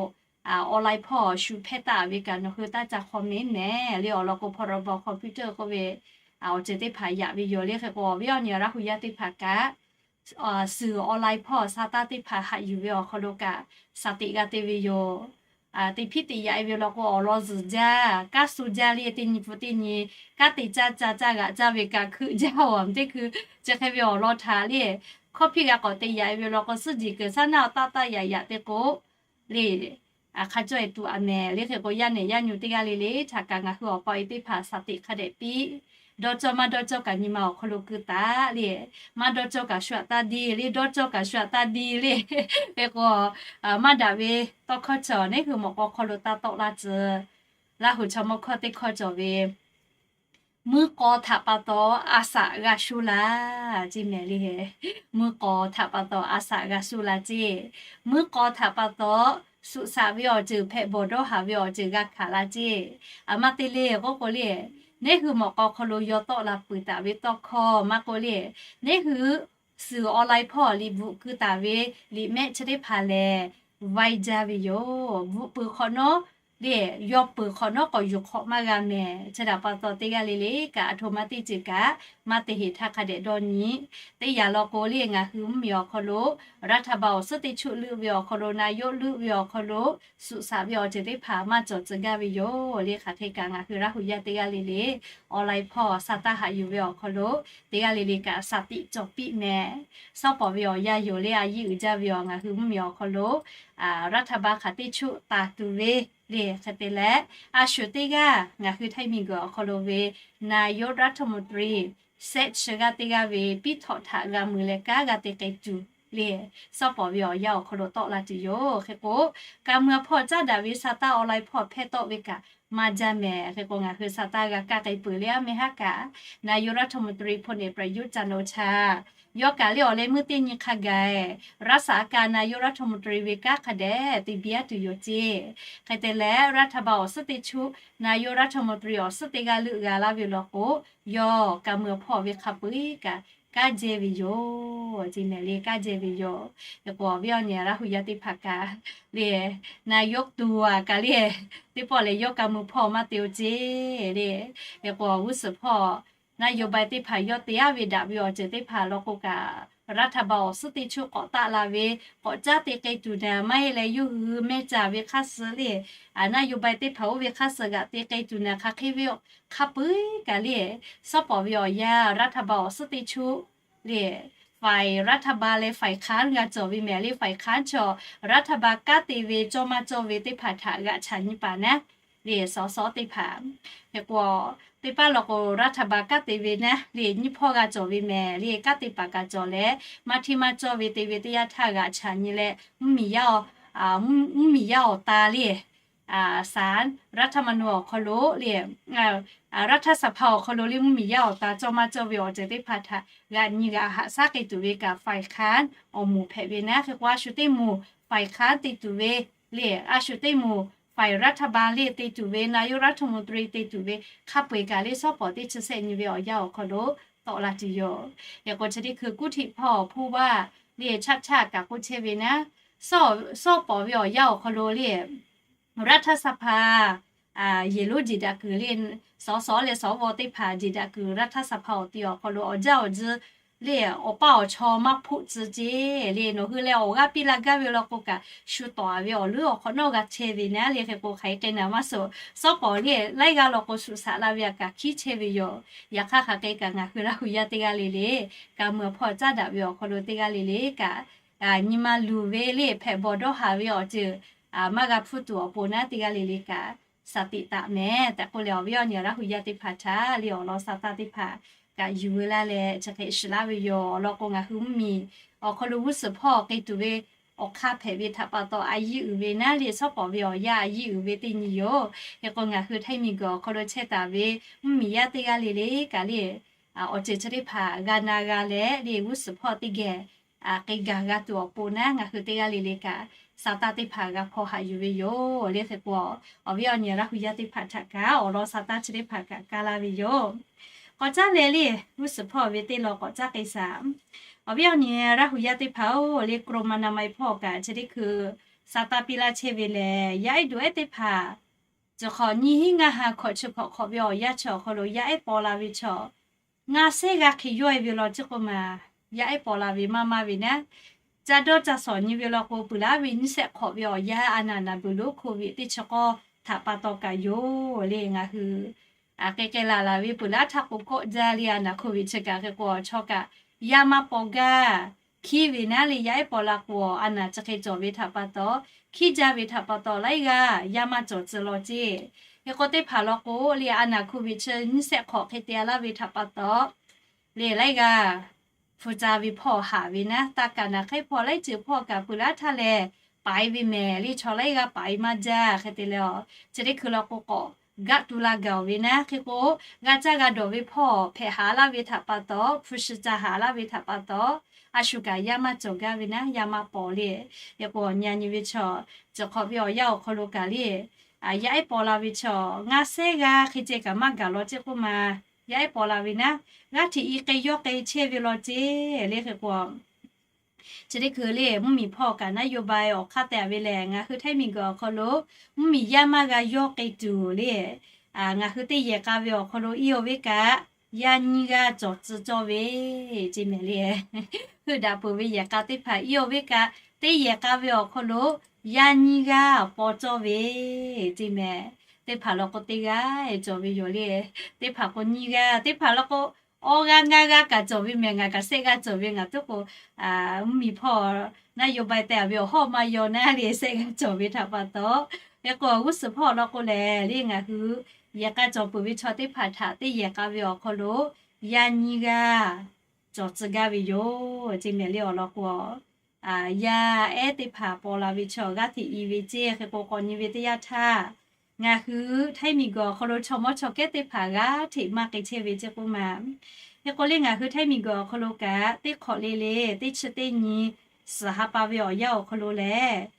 online hpawˇ shu hpehˇ taˍ ve kaꞈ nawˬ hui taˇ ca hk'aw mehˉ mehˍ le. Awˬ lawn k'o พรบ คอมพิวเตอร์ k'oˆ ve awˬ ceuˬ teˇ hpaˍ yaꞈ ve yoˬ le. Hk'e k'o awˬ viˉ awˬ nyi Laˇ hu yaˇ teˇ hpaˍ kaꞈ suhˍ online hpawˇ sa taˇ teˇ hpaˍ haꞈ yuˬ ve awˬ hk'aw lo kaꞈ สติ g'a te ve yoˬ. Teˇ hpiˇ teꞈ yaꞈ e ve law k'o awˬ lawn zuhˬ jaˇ, kanˉ suh jaˇ le, teˇ nyi pu teˇ nyi kanˉ te caˇ caˇ caˇ g'aꞈ caˇ ve kaꞈ hkeuꞈ jaˇ awˬ teˇ hkui chi hk'e ve awˬ lawn htaꞈ le, hkawˇ hpiˇ g'a k'awꞈ te yaꞈ e ve law k'o suhˉ jeˬ kuiˬ shaˉ naˆ taˆ taˆ yaꞈ yaꞈ te k'o le, hk'a cawˇ e tuˬ a mehˍ le. Hk'e k'o yaˇ nehˬ yaˇ nyu teˇ g'aˇ le le htaꞈ kaꞈ ngaˬ hui awˬ pa e teˇ hpaˍ สติ hk'a dehꞈ piˇ. Dawˇ cawˇ maˇ dawˇ cawˇ kaꞈ nyi ma awˬ hk'aw lo keu taˍ le. Maˇ dawˇ cawˇ kaꞈ shu aꞈ taˇ diˇ le, dawˇ cawˇ kaꞈ shu aꞈ taˇ diˇ le. Hk'e k'o maˇ daꞈ ve tawˇ hkawˇ cawˬ neˉ hui mawꞈ k'aw hk'aw lo taˇ tawˆ laˇ tcuh. Laˇ hui chaw mawˇ hkawˇ teˇ hkawˇ cawˬ ve, muiˉ k'aw htaꞈ pa taw a shaꞈ g'a shuˇ la ceˇ mehˍ le. Muiˉ k'aw htaꞈ pa taw a shaꞈ g'a shuˇ la ceˇ. Muiˉ k'aw htaꞈ pa taw suꞈ shaꞈ ve awˬ ceuˬ hpehꞈ bawˬ dawˇ haˍ ve awˬ ceuˬ g'a hkanˍ la ceˇ. A maˇ te le k'oˆ k'o le, neˉ hui mawꞈ k'aw hk'aw lo yaw tawˆ la peuˬ taˍ ve tawˇ hkawˇ maˇ k'oˆ le, neˉ hui suhˍ online hpawˇ liꞈ bvuhꞈ keu taˍ ve liꞈ mehˆ chi teˇ hpaˍ lehˬ, vaiˇ jaˇ ve yoˬ. Bvuhꞈ peuˬ hk'awꞈ nawˉ le, yaw peuˬ hk'awꞈ nawˉ k'awꞈ yuˬ hk'awꞈ maˇ g'a mehˍ. Chi htaꞈ pa taw teˇ g'aˇ le le kaꞈ aˬ htoꞈ ma teˇ ceuˬ kaꞈ maˇ te heˍ htaˇ hk'a dehꞈ dawˇ nyi. Teˇ yanˇ law k'o le ngaˬ hui mvuhˇmiˬ awˬ hk'aw lo รัฐบาล awˬ suhˉ teˇ chuˆ leuˆ ve awˬ hk'aw lo นายก leuˆ ve awˬ hk'aw lo suhꞈ shaꞈ ve awˬ ceuˬ teˇ hpaˍ maˇ cawˬ tcuh gaˇ ve yoˬ le. Hk'aˬ hk'e kaꞈ ngaˬ hui Laˇ hu yaˇ teˇ g'aˇ le le online hpawˇ sa taˇ haꞈ yuˬ ve awˬ hk'aw lo teˇ g'aˇ le le kaꞈ สติ cawˬ piˇ mehˍ. Shawˉ pawˍ ve awˬ yanˇ yoˬ le, a yiˇ uiˍ jaˇ ve awˬ ngaˬ hui mvuhˇmiˬ awˬ hk'aw lo รัฐบาล hk'aˬ teˇ chuˆ taˍ tuˬ ve le. Hk'e te leh a shu teˇ g'aˇ ngaˬ hui Htaiˇ miˬguiˬ awˬ hk'aw lo ve นายกรัฐมนตรี sehˆ chi g'aˇ teˇ g'aˇ ve piˉ htawꞈ htaꞈ g'a mui leh kanˉ g'a te k'ai tuˬ le, shawˉ pawˍ ve awˬ yanˇ awˬ hk'aw lo tawˆ la tuˬ yoˬ. Hk'e k'o, ka mui a hpawˇ caˉ daꞈ ve sa taˇ online hpawˇ hpehˇ tawˆ ve kaꞈ maˇ jaˇ mehˍ. Hk'e k'o ngaˬ hui sa taˇ g'a kaˇ k'ai peuˬ le, a mehˇ haˉ kaꞈ นายกรัฐมนตรี พลเอกประยุทธ์ จันทร์โอชา yawˇ kaꞈ le awˬ leh meuˇ teˇ nyi hk'a gaˬ รักษาการนายกรัฐมนตรี ve kanˉ hk'a dehꞈ te biˇ a tuˬ yoˬ ceˇ. Hk'e te leh รัฐบาล awˬ suhˉ teˇ chuˆ นายกรัฐมนตรี awˬ suhˉ teˇ g'aˇ leuˆ g'a laˇ ve law k'o, yawˇ ka mui a hpawˇ ve hk'a peu-eˬ kaꞈ kanˉ jehˇ ve yoˬ ceˇ mehˍ le, kanˉ jehˇ ve yoˬ. Hk'e k'o awˬ viˉ awˬ nyi Laˇ hu yaˇ teˇ hpaˍ kaꞈ le, นายก tuˬ a kaꞈ le, teˇ pawˆ lehˬ yawˇ ka mui hpawˇ maˇ te-o ceˇ le. Hk'e k'o awˬ g'uˇ suhˍ hpawˇ นโยบาย teˇ hpaˍ yawˇ te aˉ ve daꞈ ve awˬ ceuˬ teˇ hpaˍ law k'o kaꞈ รัฐบาล awˬ suhˉ teˇ chuˆ k'awꞈ taˆ la ve k'awꞈ caˉ te k'ai tuˬ naˍ maˇ heˆ leh yawˇ hui mehˇ caˍ ve hk'aˇ suh le, นโยบาย teˇ hpaˍ oˇ ve hk'aˇ suh g'aꞈ te k'ai tuˬ naˍ hk'aˬ hk'e ve hk'a peu-eˬ kaꞈ le, shawˉ pawˍ ve awˬ yanˇ รัฐบาล awˬ suhˉ teˇ chuˆ le, ฝ่ายรัฐบาล leh ฝ่ายค้าน g'a cawˬ ve mehˍ le. ฝ่ายค้าน chaw รัฐบาล kanˉ te ve cawˇ maˇ cawˇ ve teˇ hpaˍ htaꞈ g'aꞈ chaꞈ nyi paˍ naˉ le, สส teˇ hpaˍ. Hk'e k'o teˇ paˉ law k'o รัฐบาล kanˉ te ve naˉ le nyiˇ hpawˇ g'a cawˬ ve mehˍ le. Kanˉ te paˍ kaꞈ cawˬ leh maˇ hteˇ maˇ cawˇ ve te ve teˇ yanˇ htaˇ g'aꞈ chaꞈ nyi leh mvuhˇmiˬ yaˇ, mvuhˇmiˬ yaˇ awˬ ta le, ศาลรัฐธรรมนูญ awˬ hk'aw lo le, รัฐสภา awˬ hk'aw lo le mvuhˇmiˬ yaˇ awˬ ta cawˇ maˇ cawˇ ve awˬ ceuˬ teˇ hpaˍ htaꞈ g'aꞈ nyi g'aꞈ haꞈ shaˉ k'ai tuˬ ve kaꞈ ฝ่ายค้าน awˬ moˍ hpehꞈ ve naˉ. Hk'e k'o a shu teˇ moˍ ฝ่ายค้าน te tuˬ ve le, a shu teˇ moˍ ฝ่ายรัฐบาล le te tuˬ ve นายกรัฐมนตรี te tuˬ ve hk'a peu-eˬ kaꞈ le shawˉ pawˍ teˇ chi sehˆ nyi ve awˬ yanˇ awˬ hk'aw lo tawˆ la tuˬ yoˬ. Hk'e k'o chi teˇ hkui กรุงเทพ hpawˇ ผู้ว่า le chaˆ chaˆ kaꞈ k'oˆ chehˇ ve naˉ, shawˉ pawˍ ve awˬ yanˇ awˬ hk'aw lo le รัฐสภา yehˬ lonˉ jeˬ daꞈ kuiˬ le, สส leh สว teˇ hpaˍ jeˬ daꞈ kuiˬ รัฐสภา awˬ ti awˬ hk'aw lo awˬ jaˇ awˬ ji le awˬ paˇ awˬ chaw maˇ hpoˆ tcuh ceˇ le. Nawˬ hui leh awˬ g'aˇ piˇ la gaˇ ve law k'o kaꞈ shu tawˍ a ve awˬ leuˉ awˬ hk'awꞈ nawˉ g'a chehˇ ve naˉ le. Hk'e k'o hk'aˬ hk'e k'ai naˍ maˇ suh, shawˉ pawˍ le laiˉ g'aˇ law k'o shuꞈ shaꞈ la ve a kaꞈ hkiˉ chehˇ ve yoˬ. Yaꞈ hk'aˇ hk'aˬ hk'e kaꞈ ngaˬ hui Laˇ hu yaˇ teˇ g'aˇ le le, ka mui a hpawˇ caˉ daꞈ ve awˬ hk'aw lo teˇ g'aˇ le le kaꞈ nyi ma luˬ ve le hpehꞈ bawˬ dawˇ haˍ ve awˬ ceuˬ maˇ g'a hpuˇ tuˬ awˬ pon naˉ teˇ g'aˇ le le kaꞈ สติ taˍ mehˍ tehꞈ k'oˆ leh awˬ viˉ awˬ nyi Laˇ hu yaˇ teˇ hpaˍ htaꞈ le awˬ lawn sa taˇ teˇ hpaˍ kaꞈ yuˬ veu laˇ leh chi hk'e shiˍ laˇ ve yoˬ. Awˬ lawn k'o ngaˬ hui mvuhˇmiˬ awˬ hk'aw lo g'uˇ suhˍ hpawˇ k'ai tuˬ ve awˬ hk'aˇ hpehꞈ ve htaꞈ pa taw a yiˇ uiˍ ve naˉ le shawˉ pawˍ ve awˬ yanˇ a yiˇ uiˍ ve teˇ nyi yoˬ. Hk'e k'o ngaˬ hui Htaiˇ miˬguiˬ awˬ hk'aw lo chehˇ taˍ ve mvuhˇmiˬ yaˇ teˇ g'aˇ le le kaꞈ le awˬ ceuˬ chi teˇ hpaˍ g'a na g'a leh le g'uˇ suhˍ hpawˇ teˇ geh k'ai gaˬ g'a tuˬ awˬ pon naˉ ngaˬ hui teˇ g'aˇ le le kaꞈ sa taˇ teˇ hpaˍ g'a hpaw haꞈ yuˬ ve yoˬ le. Hk'e k'o awˬ viˉ awˬ nyi Laˇ hu yaˇ teˇ hpaˍ htaꞈ kaꞈ awˬ lawn sa taˇ chi teˇ hpaˍ kaꞈ kaˇ laˇ ve yoˬ. K'awꞈ caˉ leh le g'uˇ suhˍ hpawˇ ve teˇ lawn k'awꞈ caˉ k'ai shaˍ. Awˬ viˉ awˬ nyi Laˇ hu yaˇ teˇ hpaˍ-oˬ, le กรมอนามัย hpawˇ kaꞈ chi teˇ hkui Saˍtanˍ piˇ laˇ chehˇ ve lehˬ, yaˇ ehˉ duˬ ehˉ teˇ hpaˍ, chi hk'awꞈ nyiˇ hinˉ ngaˇ ha hkawꞈ chi hkawꞈ hk'awꞈ ve awˬ yanˇ chi awˬ hk'aw lo yaˇ ehˉ paw la ve chaw, ngaˇ sehˉ g'aˇ hk'e yawˇ e ve law ceˇ k'oˆ maˬ, yaˇ ehˉ paw la ve maˇ maˇ ve naˉ, ca dawˇ ca sawˍ nyi ve law k'o, peuˬ laˉ ve nyiˇ sehˆ hk'awꞈ ve awˬ yanˇ a naˍ naˍ buiˬ lo hk'oˆ ve teˇ chi k'awˇ htaꞈ pa taw kaꞈ yoˬ le. Ngaˬ hui k'ai k'ai laˬ laˬ ve peuˬ laˉ htaˇ k'o kawˆ jaˇ le, a naˍ hk'oˆ ve chi kaꞈ hk'e k'o chaw kaꞈ yaˇ maˇ paw gaˇ. Hkiˉ ve naˉ le, yaˇ ehˉ paw la k'o, a naˍ chi hk'e cawˬ ve htaꞈ pa taw, hkiˉ jaˇ ve htaꞈ pa taw laiˉ g'aˇ yaˇ maˇ cawˬ tcuh law ceˇ. Hk'e k'o teˇ hpaˍ law k'o le, a naˍ hk'oˆ ve chi nyiˇ sehˆ hk'awꞈ hk'e te laˇ ve htaꞈ pa taw le, laiˉ g'aˇ hpu ca ve hpawˇ haꞈ ve naˉ, taˇ kaˍ naˍ hk'ehˉ hpawˇ laiˉ ceuˬ hpawˇ kaꞈ peuˬ laˉ htaˇ lehˬ, paˍ e ve mehˍ le, chaw laiˉ g'aˇ paˍ e maˇ jaˇ. Hk'e te leh, chi teˇ hkui law k'o k'awꞈ gaˆ tu la gaˬ ve naˉ, hk'e k'o g'a caˇ g'a dawˬ ve hpawˇ hpehꞈ haꞈ laˇ ve htaꞈ pa taw, hpu shi ca haꞈ laˇ ve htaꞈ pa taw, a shu kaꞈ yaˇ maˇ cawˬ gaˇ ve naˉ, yaˇ maˇ paw le. Hk'e k'o nyi a nyi ve chaw, chi hk'awꞈ ve awˬ yanˇ awˬ hk'aw lo kaꞈ le, yaˇ ehˉ paw la ve chaw ngaˇ sehˉ g'aˇ hk'e ceh kaꞈ maˇ gaˬ law ceˇ k'oˆ maˬ, yaˇ ehˉ paw la ve naˉ, g'aˇ hteꞈ i k'ai yawˇ k'ai chehˇ ve law ceˇ le. Hk'e k'o chi teˇ hkui le mvuhˇmiˬ hpawˇ kaꞈ naˉ yoˬ ba awˬ hk'aˇ tehꞈ ve lehˬ, ngaˬ hui Htaiˇ miˬguiˬ awˬ hk'aw lo mvuhˇmiˬ yaˇ maˇ g'a yawˇ k'ai tuˬ le, ngaˬ hui teˇ yehˬ k'a ve awˬ hk'aw lo iˉ aw ve kaꞈ yaˇ nyiˇ g'aˇ cawˬ tcuh cawˇ ve ceˇ mehˍ le. Heuˆ daꞈ peuˬ ve yehˬ k'a teˇ hpaˍ iˉ aw ve kaꞈ, teˇ yehˬ k'a ve awˬ hk'aw lo yaˇ nyiˇ g'aˇ paw cawˇ ve ceˇ mehˍ. Teˇ hpaˍ law k'o teˇ g'aˇ cawˬ ve yoˬ le. Teˇ hpaˍ k'o nyiˇ g'aˇ, teˇ hpaˍ law k'o awˇ g'aˇ ngaˇ g'aˇ kaꞈ cawˬ ve mehˍ, ngaˬ kaꞈ sehˆ g'aˇ cawˬ ve. Ngaˬ tuˉ k'o mvuhˇmiˬ hpawˇ naˉ yoˬ ba tehꞈ ve awˬ hawˉ maˇ yaw naˉ le, sehˆ g'aˇ cawˬ ve htaꞈ pa taw. Hk'e k'o g'uˇ suhˍ hpawˇ law k'o lehˬ le, ngaˬ hui yehˬ k'a cawˬ peuˬ ve chaw teˇ hpaˍ htaꞈ teˇ yehˬ k'a ve awˬ hk'aw lo yaˇ nyiˇ g'aˇ cawˬ tcuh gaˇ ve yoˬ ceˇ mehˍ le. Awˬ lawn k'o, yaˇ ehˉ teˇ hpaˍ paw la ve chaw g'aˇ hteꞈ i ve ceˇ. Hk'e k'o k'awꞈ nyi ve teˇ yanˇ htaˇ, ngaˬ hui Htaiˇ miˬguiˬ awˬ hk'aw lo chaw mawˇ chaw kehˉ teˇ hpaˍ g'aˇ hteꞈ maˇ k'ai chehˇ ve ceˇ k'oˆ maˬ. Hk'e k'o le ngaˬ hui Htaiˇ miˬguiˬ awˬ hk'aw lo kaꞈ teˇ hk'awꞈ le le, teˇ chi teˇ nyi suhˍ ha pa ve awˬ yanˇ awˬ hk'aw lo lehˬ,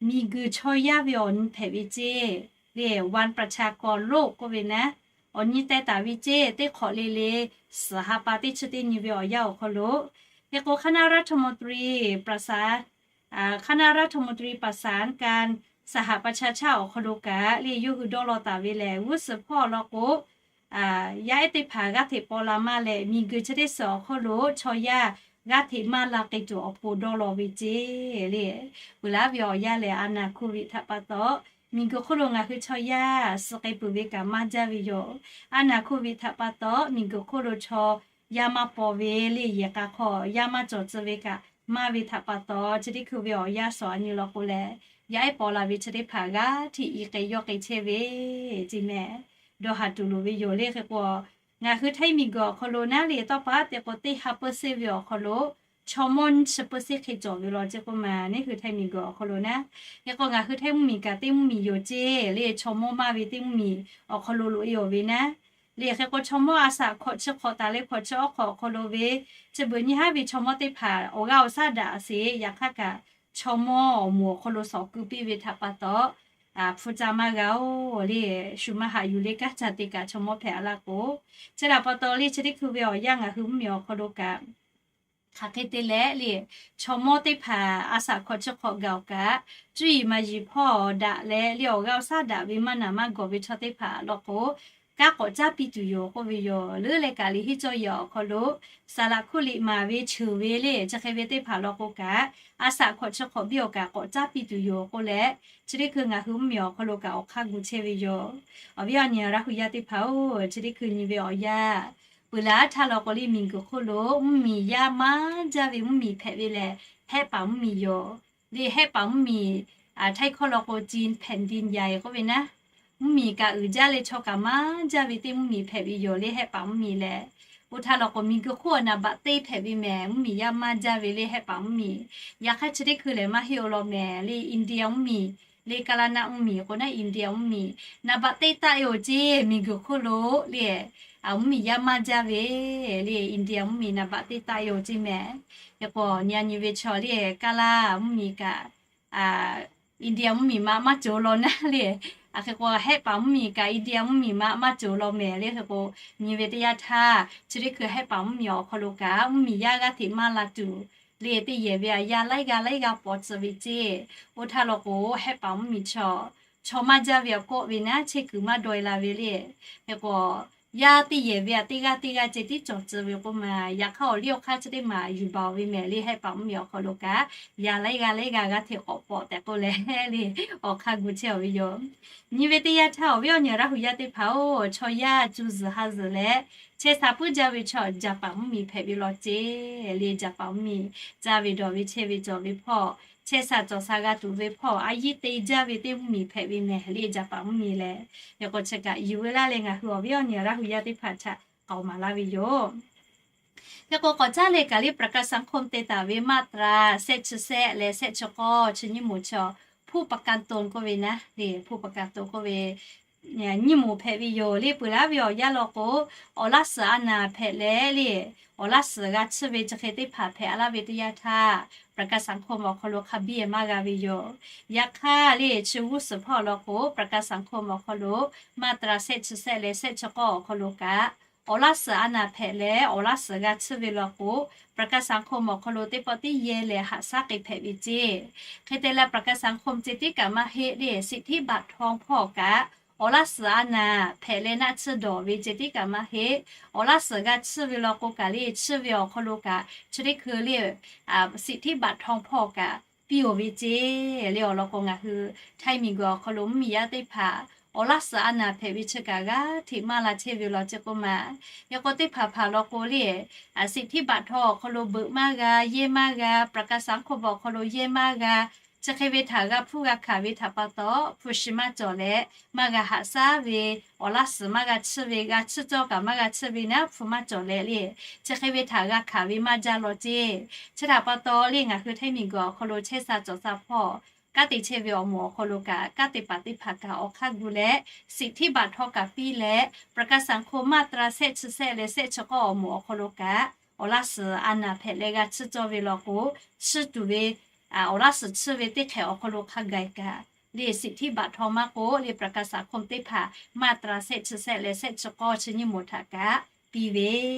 miˬguiˬ chaw yaˇ ve awˬ nyi hpehꞈ ve ceˇ le, วันประชากรโลก k'oˆ ve naˉ, awˬ nyi teh taˍ ve ceˇ. Teˇ hk'awꞈ le le suhˍ ha pa teˇ chi teˇ nyi ve awˬ yanˇ awˬ hk'aw lo, hk'e k'o คณะรัฐมนตรีประสาน คณะรัฐมนตรีประสานการสหประชาชาติ awˬ hk'aw lo kaꞈ le yawˇ hui dawˇ law taˍ ve lehˬ, g'uˇ suhˍ hpawˇ law k'o, yaˇ ehˉ teˇ hpaˍ g'aˇ hteꞈ paw la maˇ leh, miˬguiˬ chi teˇ suhˍ awˬ hk'aw lo chaw yaˇ g'aˇ hteꞈ maˇ la k'ai tuˬ awˬ pon dawˇ law ve ceˇ le. Peuˬ laˉ ve awˬ yanˇ lehˬ, a naˍ hk'oˆ ve htaꞈ pa taw, miˬguiˬ hk'oˆ lo ngaˬ hui chaw yaˇ suh k'ai peuˬ ve kaꞈ maˇ jaˇ ve yoˬ. A naˍ hk'oˆ ve htaꞈ pa taw, miˬguiˬ hk'oˆ lo chaw yaˇ maˇ paw ve le, yehˬ k'a hk'aw yaˇ maˇ cawˬ tcuh ve kaꞈ maˇ ve htaꞈ pa taw, chi teˇ hkui ve awˬ yanˇ suhˍ a nyi law k'o lehˬ, yaˇ ehˉ paw la ve chi teˇ hpaˍ g'aˇ hteꞈ i k'ai yawˇ k'ai chehˇ ve ceˇ mehˍ. Dawˇ haˍ tuˬ loˍ ve yoˬ le. Hk'e k'o, ngaˬ hui Htaiˇ miˬguiˬ awˬ hk'aw lo naˉ le tawˇ pa te k'o teˇ ha peuˇ seˇ ve awˬ hk'aw lo chaw mawˇ nyiˇ chi peuˇ seˇ hk'e cawˬ ve law ceˇ k'oˆ maˬ, neˇ hui Htaiˇ miˬguiˬ awˬ hk'aw lo naˉ. Hk'e k'o ngaˬ hui Htaiˇ mvuhˇmiˬ kaꞈ teˇ mvuhˇmiˬ yoˬ ceˇ le, chaw mawˇ maˇ ve teˇ mvuhˇmiˬ awˬ hk'aw lo loꞈ e awˬ ve naˉ le. Hk'e k'o chaw mawˇ a shaꞈ hkawꞈ chi hk'awꞈ taˍ leh hkawꞈ chi awˉ hk'awꞈ awˬ hk'aw lo ve, chi beuꞈ nyi haˉ ve chaw mawˇ teˇ hpaˍ awˬ g'aˇ awˬ shaˉ daꞈ sheˍ. Yaꞈ hk'aˇ kaꞈ chaw mawˇ awˬ moˍ awˬ hk'aw lo shawˍ keu piˇ ve htaꞈ pa taw, hpu ca maˇ g'a oˬ le, shu maˇ haꞈ yuˬ le, kanˉ ca te kaꞈ chaw mawˇ hpehꞈ a laˇ k'o, chi htaꞈ pa taw le chi teˇ hkui ve awˬ yanˇ ngaˬ hui mvuhˇmiˬ awˬ hk'aw lo kaꞈ hk'aˬ hk'e te leh le, chaw mawˇ teˇ hpaˍ a shaꞈ hkawꞈ chi hk'awꞈ gaˬ awˬ kaꞈ, cuˇ yiˍ maˍ yiˍ hpawˇ daꞈ leh le awˬ g'aˇ awˬ shaˉ daꞈ ve maˇ naˍ maˇ gawˬ ve chaw teˇ hpaˍ law k'o, kanˉ k'awꞈ caˉ piˇ tuˬ yoˬ k'oˆ ve yoˬ. Leuˉ leh kaꞈ liꞈ henˇ cawˇ yehˬ awˬ hk'aw lo saˍ laꞈ hkuˆ liꞈ maˍ ve cheuˬ ve le chi hk'e ve teˇ hpaˍ law k'o kaꞈ, a shaꞈ hkawꞈ chi hk'awꞈ biˇ awˬ kaꞈ k'awꞈ caˉ piˇ tuˬ yoˬ k'oˆ leh, chi teˇ hkui ngaˬ hui mvuhˇmiˬ awˬ hk'aw lo kaꞈ awˬ hk'aˇ gu chehˇ ve yoˬ. Awˬ viˉ awˬ nyi Laˇ hu yaˇ teˇ hpaˍ oˬ, chi teˇ hkui nyi ve awˬ yanˇ peuˬ laˇ htaˇ law k'o le miˬguiˬ hk'oˆ lo mvuhˇmiˬ yaˇ maˇ jaˇ ve mvuhˇmiˬ hpehꞈ ve lehˬ, Hehˆ paˍ mvuhˇmiˬ yoˬ. Le Hehˆ paˍ mvuhˇmiˬ, Htaiˇ hkawˇ law k'o จีนแผ่นดินใหญ่ k'oˆ ve naˉ, mvuhˇmiˬ kaꞈ uiˍ jaˇ leh chaw kaꞈ maˇ jaˇ ve teˇ mvuhˇmiˬ hpehꞈ ve yoˬ le Hehˆ paˍ mvuhˇmiˬ lehˬ. Oˇ htaˇ law k'o miˬguiˬ hk'oˆ naˍ baꞈ teˇ hpehꞈ ve mehˍ, mvuhˇmiˬ yaˇ maˇ jaˇ ve le Hehˆ paˍ mvuhˇmiˬ. Yaꞈ hk'aˇ chi teˇ hkui lehˬ maˇ heˆ oˬ law mehˍ le India mvuhˇmiˬ, le Kaˇlaˇ naˆ mvuhˇmiˬ k'o naˉ India mvuhˇmiˬ naˍ baꞈ teˇ taˆ e oˬ ceˇ miˬguiˬ hk'oˆ lo le mvuhˇmiˬ yaˇ maˇ jaˇ ve le India mvuhˇmiˬ naˍ baꞈ teˇ taˆ e oˬ ceˇ mehˍ. Hk'e k'o nyi a nyi ve chaw le Kaˇlaˇ mvuhˇmiˬ kaꞈ India mvuhˇmiˬ ma maˇ cawˬ law naˉ le. Hk'e k'o Hehˆ paˍ mvuhˇmiˬ kaꞈ India mvuhˇmiˬ ma maˇ cawˬ law mehˍ le. Hk'e k'o nyi ve teˇ yanˇ htaˇ chi teˇ hkui Hehˆ paˍ mvuhˇmiˬ awˬ hk'aw lo kaꞈ mvuhˇmiˬ yaˇ g'aˇ hteꞈ maˇ la tuˬ le teˇ yehˬ ve aꞈ yaˇ laiˉ g'aˇ laiˉ g'aˇ paw tcuh ve ceˇ. Oˇ htaˇ law k'o, hehˆ paˍ mvuhˇmiˬ chaw, chaw maˇ jaˇ ve awˬ kawˆ ve naˉ chehˇ kuiˬ maˇ dawˇ e la ve le. Hk'e k'o, yaˇ teˇ yehˬ ve aꞈ teˇ g'aˇ teˇ g'aˇ ceh tiˉ cawˬ tcuh ve k'oˆ ma, yaꞈ hk'aˇ awˬ liˇ awˬ hk'aˇ chi teˇ maˬ yuˬ baˬ ve mehˍ le, hehˆ paˍ mvuhˇmiˬ awˬ hk'aw lo kaꞈ yaˇ laiˉ g'aˇ laiˉ g'aˇ g'aˇ hteꞈ k'awꞈ paw tehꞈ k'oˆ leh le, awˬ hk'aˇ gu chehˇ ve yoˬ. Nyi ve teˇ yanˇ htaˇ, awˬ viˉ awˬ nyi Laˇ hu yaˇ teˇ hpaˍ-oˬ, chaw yaˇ cu zuhˬ ha zuhˬ leh chehˇ sha puiˉ jaˇ ve chaw Jaˍpaˍ mvuhˇmiˬ hpehꞈ ve law ceˇ. Le Jaˍpaˍ mvuhˇmiˬ caˇ ve dawˬ ve chehˇ ve cawˬ ve hpawˇ, chehˇ sha cawˬ sha g'a tuˬ ve hpawˇ a yiˉ te jaˇ ve teˇ mvuhˇmiˬ hpehꞈ ve mehˍ le Jaˍpaˍ mvuhˇmiˬ lehˬ. Hk'e k'o, chi kaꞈ yuˬ ve laˇ leh ngaˬ hui awˬ viˉ awˬ nyi Laˇ hu yaˇ teˇ hpaˍ htaꞈ k'aoˍ maˍ laˇ ve yoˬ. Hk'e k'o, k'awꞈ caˉ leh kaꞈ le ประกันสังคม te taˍ ve มาตรา shehˆ chi shehˆ leh shehˆ chi k'awˇ chi nyiˇ moˍ chaw ผู้ประกันตน k'oˆ ve naˉ le, ผู้ประกันตน k'oˆ ve nyiˇ moˍ hpehꞈ ve yoˬ le. Peuˬ laˇ ve awˬ yanˇ law k'o, awˬ laˇ suhˍ a naˍ hpehꞈ leh le, awˬ laˇ suhˍ g'a tsuhˇ ve chi hk'e teˇ hpaˍ hpehꞈ a laˇ ve teˇ yanˇ htaˇ, ประกันสังคม awˬ hk'aw lo hk'a biˇ maˇ g'a ve yoˬ. Yaꞈ hk'aˇ le, chi g'uˇ suhˍ hpawˇ law k'o, ประกันสังคม awˬ hk'aw lo มาตรา shehˆ chi shehˆ leh shehˆ chi k'awˇ awˬ hk'aw lo kaꞈ, awˬ laˇ suhˍ a naˍ hpehꞈ leh awˬ laˇ suhˍ g'a tsuhˇ ve law k'o, ประกันสังคม awˬ hk'aw lo teˇ pawˆ tiˉ yehˇ leh haꞈ shaˉ k'ai hpehꞈ ve ceˇ. Hk'e te leh ประกันสังคม ceh tiˉ kaꞈ maˇ heˆ le, สิทธิบัตรทอง hpawˇ kaꞈ, awˬ laˇ suhˍ a naˍ hpehꞈ leh naˆ tsuhˇ dawˬ ve ceh tiˉ kaꞈ maˇ heˆ. Awˬ laˇ suhˍ g'a tsuhˇ ve law k'o kaꞈ le, tsuhˇ ve awˬ hk'aw lo kaꞈ chi teˇ hkui le, สิทธิบัตรทอง hpawˇ kaꞈ piˇ-oˬ ve ceˇ. Le awˬ lawn k'o, ngaˬ hui Htaiˇ miˬguiˬ awˬ hk'aw lo mvuhˇmiˬ yaˇ teˇ hpaˍ awˬ laˇ suhˍ a naˍ hpehꞈ ve chi kaꞈ g'aˇ hteꞈ maˇ la chehˇ ve law ceˇ k'oˆ ma. Yaꞈ k'o, teˇ hpaˍ hpaˍ law k'o le, สิทธิบัตรทอง awˬ hk'aw lo beuꞈ maˇ g'a, yehˇ maˇ g'a, ประกันสังคม awˬ hk'aw lo yehˇ maˇ g'a, chi hk'e ve htaꞈ g'a hpuˇ g'a hkanˍ ve htaꞈ pa taw, hpu shi maˇ cawˬ leh maˇ g'a haꞈ shaˉ ve, awˬ laˇ suhˍ maˇ g'a tsuhˇ ve, g'a tsuhˇ cawˇ kaꞈ maˇ g'a tsuhˇ ve naˉ hpu maˇ cawˬ leh le, chi hk'e ve htaꞈ g'a hkanˍ ve maˇ jaˇ law ceˇ. Chi htaꞈ pa taw le, ngaˬ hui Htaiˇ miˬguiˬ awˬ hk'aw lo chehˇ sha cawˬ sha hpawˇ, kanˉ te chehˇ ve awˬ moˍ awˬ hk'aw lo kaꞈ, kanˉ te paˍ teˇ hpaˍ kaꞈ awˬ hk'aˇ gu leh, สิทธิบัตรทอง kaꞈ piˇ leh, ประกันสังคม มาตรา shehˆ chi shehˆ leh shehˆ chi k'awˇ awˬ moˍ awˬ hk'aw lo kaꞈ, awˬ laˇ suhˍ a naˍ hpehꞈ leh g'a tsuhˇ cawˇ ve law k'o, tsuhˇ tuˬ ve, awˬ laˇ suhˍ tsuhˇ ve teˇ hk'ehꞈ awˬ hk'aw lo hk'a gaˬ kaꞈ le, สิทธิบัตรทอง maˇ k'oˆ le ประกันสังคม teˇ hpaˍ มาตรา shehˆ chi shehˆ leh shehˆ chi k'awˇ chi nyiˇ moˍ htaꞈ kaꞈ piˇ ve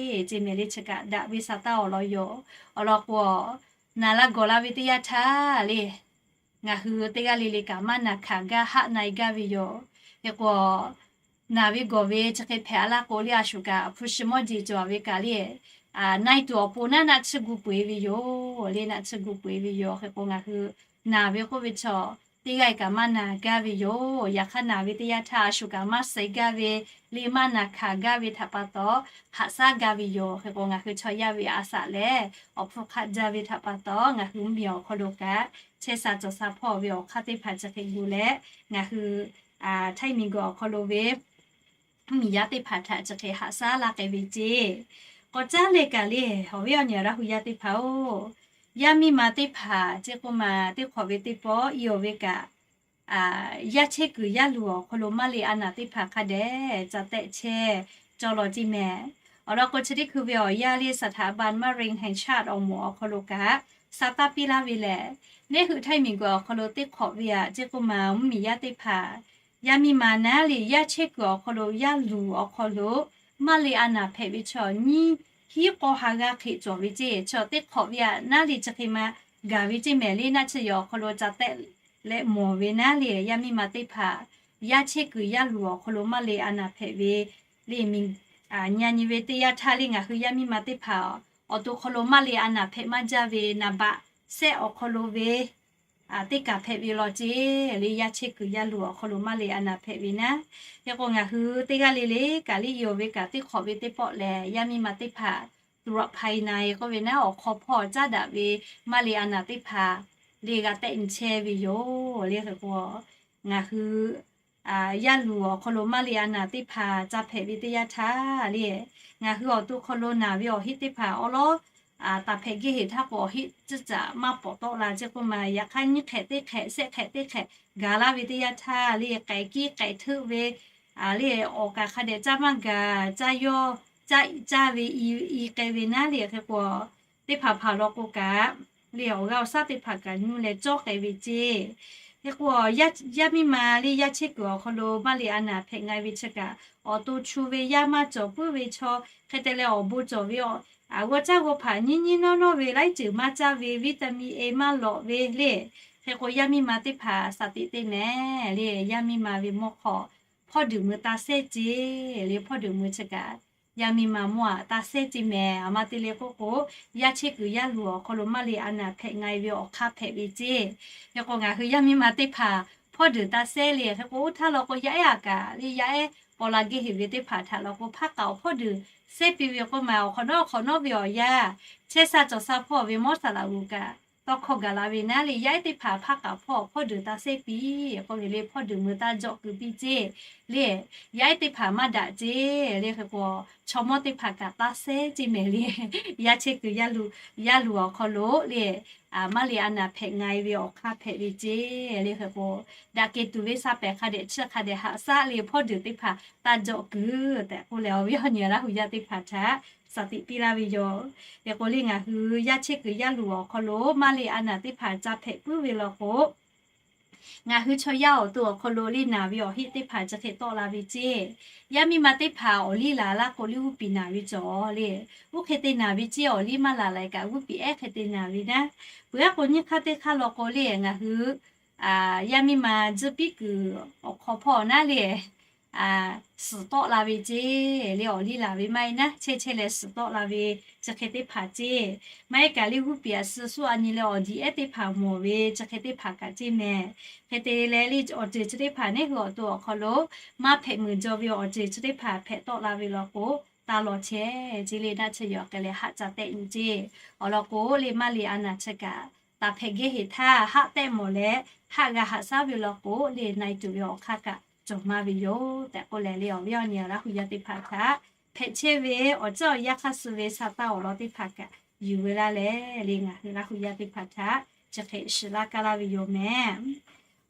ceˇ mehˍ le. Chi kaꞈ daꞈ ve sa taˇ awˬ lawn yoˬ. Awˬ lawn k'o, naˍ la gawˬ la ve teˇ yanˇ htaˇ le, ngaˬ hui teˇ g'aˇ le le kaꞈ maˇ naˬ hkanˍ gaˇ haˆ na e gaˇ ve yoˬ. Hk'e k'o, naˬ ve gawˬ ve chi hk'e hpehꞈ a laˇ k'o le, a shuˍ kaꞈ hpu shi mawˇ jeˬ cawˬ ve kaꞈ le, na e tuˬ awˬ pon naˉ naˆ tsuhˇ gu peu eˬ ve yoˬ le, naˆ tsuhˇ gu peu eˬ ve yoˬ. Hk'e k'o, ngaˬ hui naˬ ve k'oˆ ve chaw teˇ g'aˇ kaꞈ maˇ naˬ gaˇ ve yoˬ. Yaꞈ hk'aˇ, naˬ ve teˇ yanˇ htaˇ a shuˍ kaꞈ maˇ suh gaˇ ve le, maˇ naˬ hkanˍ gaˇ ve htaꞈ pa taw, haꞈ shaˉ gaˇ ve yoˬ. Hk'e k'o, ngaˬ hui chaw yaˇ ve a shaꞈ lehˬ, awˬ hpfuhˇ hk'aˆ jaˇ ve htaꞈ pa taw, ngaˬ hui mvuhˇmiˬ awˬ hk'aw lo kaꞈ chehˇ sha cawˬ sha hpawˇ ve awˬ hk'aˇ teˇ hpaˍ chi hk'e gu leh, ngaˬ hui Htaiˇ miˬguiˬ awˬ hk'aw lo ve mvuhˇmiˬ yaˇ teˇ hpaˍ htaꞈ chi hk'e haꞈ shaˉ laˇ k'ai ve ceˇ. K'awꞈ caˉ leh kaꞈ le, awˬ viˉ awˬ nyi Laˇ hu yaˇ teˇ hpaˍ-oˬ, yaˇ miˇ ma teˇ hpaˍ ceˇ k'oˆ ma, teˇ hk'awꞈ ve teˇ pawˆ i awˬ ve kaꞈ, yaˇ chehˇ kuiˬ yaˇ luˬ awˬ hk'aw lo maˇ le a naˍ teˇ hpaˍ hk'a dehꞈ ca tehˆ chehˇ cawˇ law ceˇ mehˍ. Awˬ lawn k'o, chi teˇ hkui ve awˬ yanˇ le สถาบันมะเร็งแห่งชาติ awˬ moˍ awˬ hk'aw lo kaꞈ, sa taˇ piˇ laˇ ve lehˬ, neˇ hui Htaiˇ miˬguiˬ awˬ hk'aw lo teˇ hk'awꞈ ve aꞈ ceˇ k'oˆ ma, mvuhˇmiˬ yaˇ teˇ hpaˍ, yaˇ miˇ ma naˉ le yaˇ chehˇ kuiˬ awˬ hk'aw lo yaˇ luˬ awˬ hk'aw lo maˇ le a naˍ hpehꞈ ve chaw nyiˇ hinˉ k'awˇ ha g'aˇ hk'e cawˬ ve ceˇ. Chaw teˇ hk'awꞈ ve aꞈ naˉ le chi hk'e ma gaˬ ve ceˇ mehˍ le. Naˆ tsuhˇ yaw awˬ hk'aw lo ca tehˆ leh mawˬ ve naˉ le, yaˇ miˇ ma teˇ hpaˍ yaˇ chehˇ kuiˬ yaˇ luˬ awˬ hk'aw lo maˇ le a naˍ hpehꞈ ve le, miˬ nyi nyi ve teˇ yanˇ htaˇ le, ngaˬ hui yaˇ miˇ ma teˇ hpaˍ awˬ to hk'aw lo maˇ le a naˍ hpehꞈ maˇ jaˇ ve naˍ baꞈ sehˆ awˬ hk'aw lo ve teˇ kaˬ hpehꞈ ve law ceˇ le. Yaˇ chehˇ kuiˬ yaˇ luˬ awˬ hk'aw lo maˇ le a naˍ hpehꞈ ve naˉ, hk'e k'o ngaˬ hui teˇ g'aˇ le le kaꞈ le i awˬ ve kaꞈ teˇ hk'awꞈ ve teˇ pawˆ lehˬ, yaˇ miˇ ma teˇ hpaˍ ตรวจภายใน k'oˆ ve naˉ, awˬ hk'aw hpawˇ caˉ daꞈ ve maˇ le a naˍ teˇ hpaˍ le g'a tehˆ nyi chehˇ ve yoˬ le. Hk'e k'o ngaˬ hui yaˇ luˬ awˬ hk'aw lo maˇ le a naˍ teˇ hpaˍ ca hpehꞈ ve teˇ yanˇ htaˇ le, ngaˬ hui awˬ to hk'aw lo naˬ ve awˬ heˆ teˇ hpaˍ awˉ lawˉ taˍ hpehꞈ geh heˍ htaˇ k'o, awˬ heˆ tcuhˉ caꞈ maˇ pawˍ tawˆ la ceˇ k'oˆ ma. Yaꞈ hk'aˇ, nyiˇ hk'ehꞈ teˇ hk'ehꞈ, sehˆ hk'ehꞈ teˇ hk'ehꞈ gaˬ laˇ ve teˇ yanˇ htaˇ le, k'ehꞈ kiˇ k'ehꞈ hteuˆ ve le, awˬ kaꞈ hk'a dehꞈ caˇ maˇ gaˬ, caˇ yawˇ caˇ caˇ ve i k'ai ve naˉ le. Hk'e k'o teˇ hpaˍ hpaˍ law k'o kaꞈ le, awˬ g'aˇ awˬ shaˉ teˇ hpaˍ kaꞈ nuˇ leh cawˇ k'ai ve ceˇ. Hk'e k'o yaˇ miˇ ma le yaˇ chehˇ kuiˬ awˬ hk'aw lo maˇ le a naˍ hpehꞈ nga ve chi kaꞈ, awˬ to chu ve yaˇ maˇ cawˬ puiˉ ve chaw, hk'e te leh awˬ bon cawˬ ve g'aw caˇ g'aw hpaˍ nyiˇ nyiˇ nawˇ nawˇ ve laiˉ ceuˬ maˇ caˇ ve, vitamin A maˇ lawꞈ ve le. Hk'e k'o, yaˇ miˇ ma teˇ hpaˍ shaˍ tiꞈ te mehˍ le. Yaˇ miˇ ma ve mawˇ hk'aw hpawˇ deuˬ mui taˇ sehˉ ce le. Hpawˇ deuˬ mui chi kaꞈ yaˇ miˇ ma mawˇ aꞈ taˇ sehˉ ce mehˍ. A ma te le k'oˆ k'o, yaˇ chehˇ kuiˬ yaˇ luˬ awˬ hk'aw lo maˇ le a naˬ hpehꞈ nga e ve awˬ hk'aˇ hpehꞈ ve ce. Hk'e k'o, ngaˬ hui yaˇ miˇ ma teˇ hpaˍ hpawˇ deuˬ taˇ sehˉ le. Hk'e k'o, oˇ htaˇ law k'o, yaˇ ehˉ a kaꞈ le, yaˇ ehˉ paw la geh heˍ ve teˇ hpaˍ htaꞈ law k'o, hpaˇ k'aꞈ awˬ hpawˇ deuˬ sehˉ piˇ ve k'oˆ ma, awˬ hk'awꞈ nawˉ awˬ hk'awꞈ nawˉ ve awˬ yanˇ, chehˇ sha cawˬ sha hpawˇ ve mawˇ saˍ laꞈ g'uˬ kaꞈ tawˇ hkawˇ gaˬ la ve naˉ le, yaˇ ehˉ teˇ hpaˍ hpaˇ k'aꞈ hpawˇ awˬ hpawˇ deuˬ taˇ sehˉ piˇ k'oˆ ve le. Hpawˇ deuˬ mui taˇ jawꞈ kuiˬ piˇ ce le. Yaˇ ehˉ teˇ hpaˍ maˇ daꞈ ce le. Hk'e k'o, chaw mawˇ teˇ hpaˍ kaꞈ taˇ sehˉ ce mehˍ le. Yaˇ chehˇ kuiˬ yaˇ luˬ awˬ hk'aw lo le, maˇ le a naˬ hpehꞈ nga e ve awˬ hk'aˇ hpehꞈ ve ce le. Hk'e k'o, daꞈ kehˬ tuˬ ve sha pehˍ hk'a dehꞈ chi hk'a dehꞈ haꞈ shaˉ le, hpawˇ deuˬ teˇ hpaˍ taˇ jawꞈ kuiˬ tehꞈ k'oˆ leh, awˬ viˉ awˬ nyi Laˇ hu yaˇ teˇ hpaˍ htaꞈ shaˍ tiꞈ piˇ laˇ ve yoˬ. Hk'e k'o le, ngaˬ hui yaˇ chehˇ kuiˬ yaˇ luˬ awˬ hk'aw lo maˇ le a naˬ teˇ hpaˍ ca hpehꞈ puiˉ ve law k'o, ngaˬ hui chaw yaˇ awˬ to awˬ hk'aw lo le naˬ ve awˬ heˆ teˇ hpaˍ chi hk'e tawˆ la ve ce. Yaˇ miˇ ma teˇ hpaˍ awˬ liˇ laˬ laˇ k'o le, g'uˇ piˍ naˬ ve cawˬ le. G'uˇ hk'e te naˬ ve ce, awˬ liˇ maˇ laˬ laiˬ kaꞈ g'uˇ piˍ ehˉ hk'e te naˬ ve naˉ. Peuˬ aˉ k'o, nyiˇ hk'aˇ teˇ hk'aˇ law k'o le, ngaˬ hui yaˇ miˇ ma tzuhˇ piˉ kuiˬ awˬ hk'aw hpawˇ naˉ le, suhˍ tawˆ la ve ce le. Awˬ liˇ laˬ ve maˇ heˆ naˉ, chehˇ chehˇ leh suhˍ tawˆ la ve chi hk'e teˇ hpaˍ ce. Maˇ heˆ kaꞈ le, g'uˇ piˍ a suh suhˉ a nyi leh awˬ diꞈ ehˉ teˇ hpaˍ mawˬ ve chi hk'e teˇ hpaˍ kaꞈ ce mehˍ. Hk'e te leh le, awˬ ceuˬ chi teˇ hpaˍ neˉ hui awˬ to awˬ hk'aw lo maˇ hpehꞈ muiˬ jaw ve awˬ ceuˬ chi teˇ hpaˍ hpehꞈ tawˆ la ve law k'o, taˇ law chehˇ ce le. Naˆ chi yaw k'ai leh haˆ ca tehˆ nyi ce. Awˬ lawn k'o le, maˇ le a naˬ chi kaꞈ taˍ hpehꞈ geh heˍ htaˇ, haˆ tehˆ mawˬ leh haˆ g'a haꞈ shaˉ ve law k'o le, na e tuˬ ve awˬ hk'aˇ kaꞈ cawˬ maˇ ve yoˬ tehꞈ k'oˆ leh le, awˬ viˉ awˬ nyi Laˇ hu yaˇ teˇ hpaˍ htaꞈ hpehꞈ chehˇ ve awˬ ceuˬ awˬ yanˇ hk'aˇ suh ve sa taˇ awˬ lawn teˇ hpaˍ kaꞈ yuˬ ve laˇ leh le, ngaˬ hui Laˇ hu yaˇ teˇ hpaˍ htaꞈ chi hk'e shiˍ laˇ kaˇ laˇ ve yoˬ mehˍ.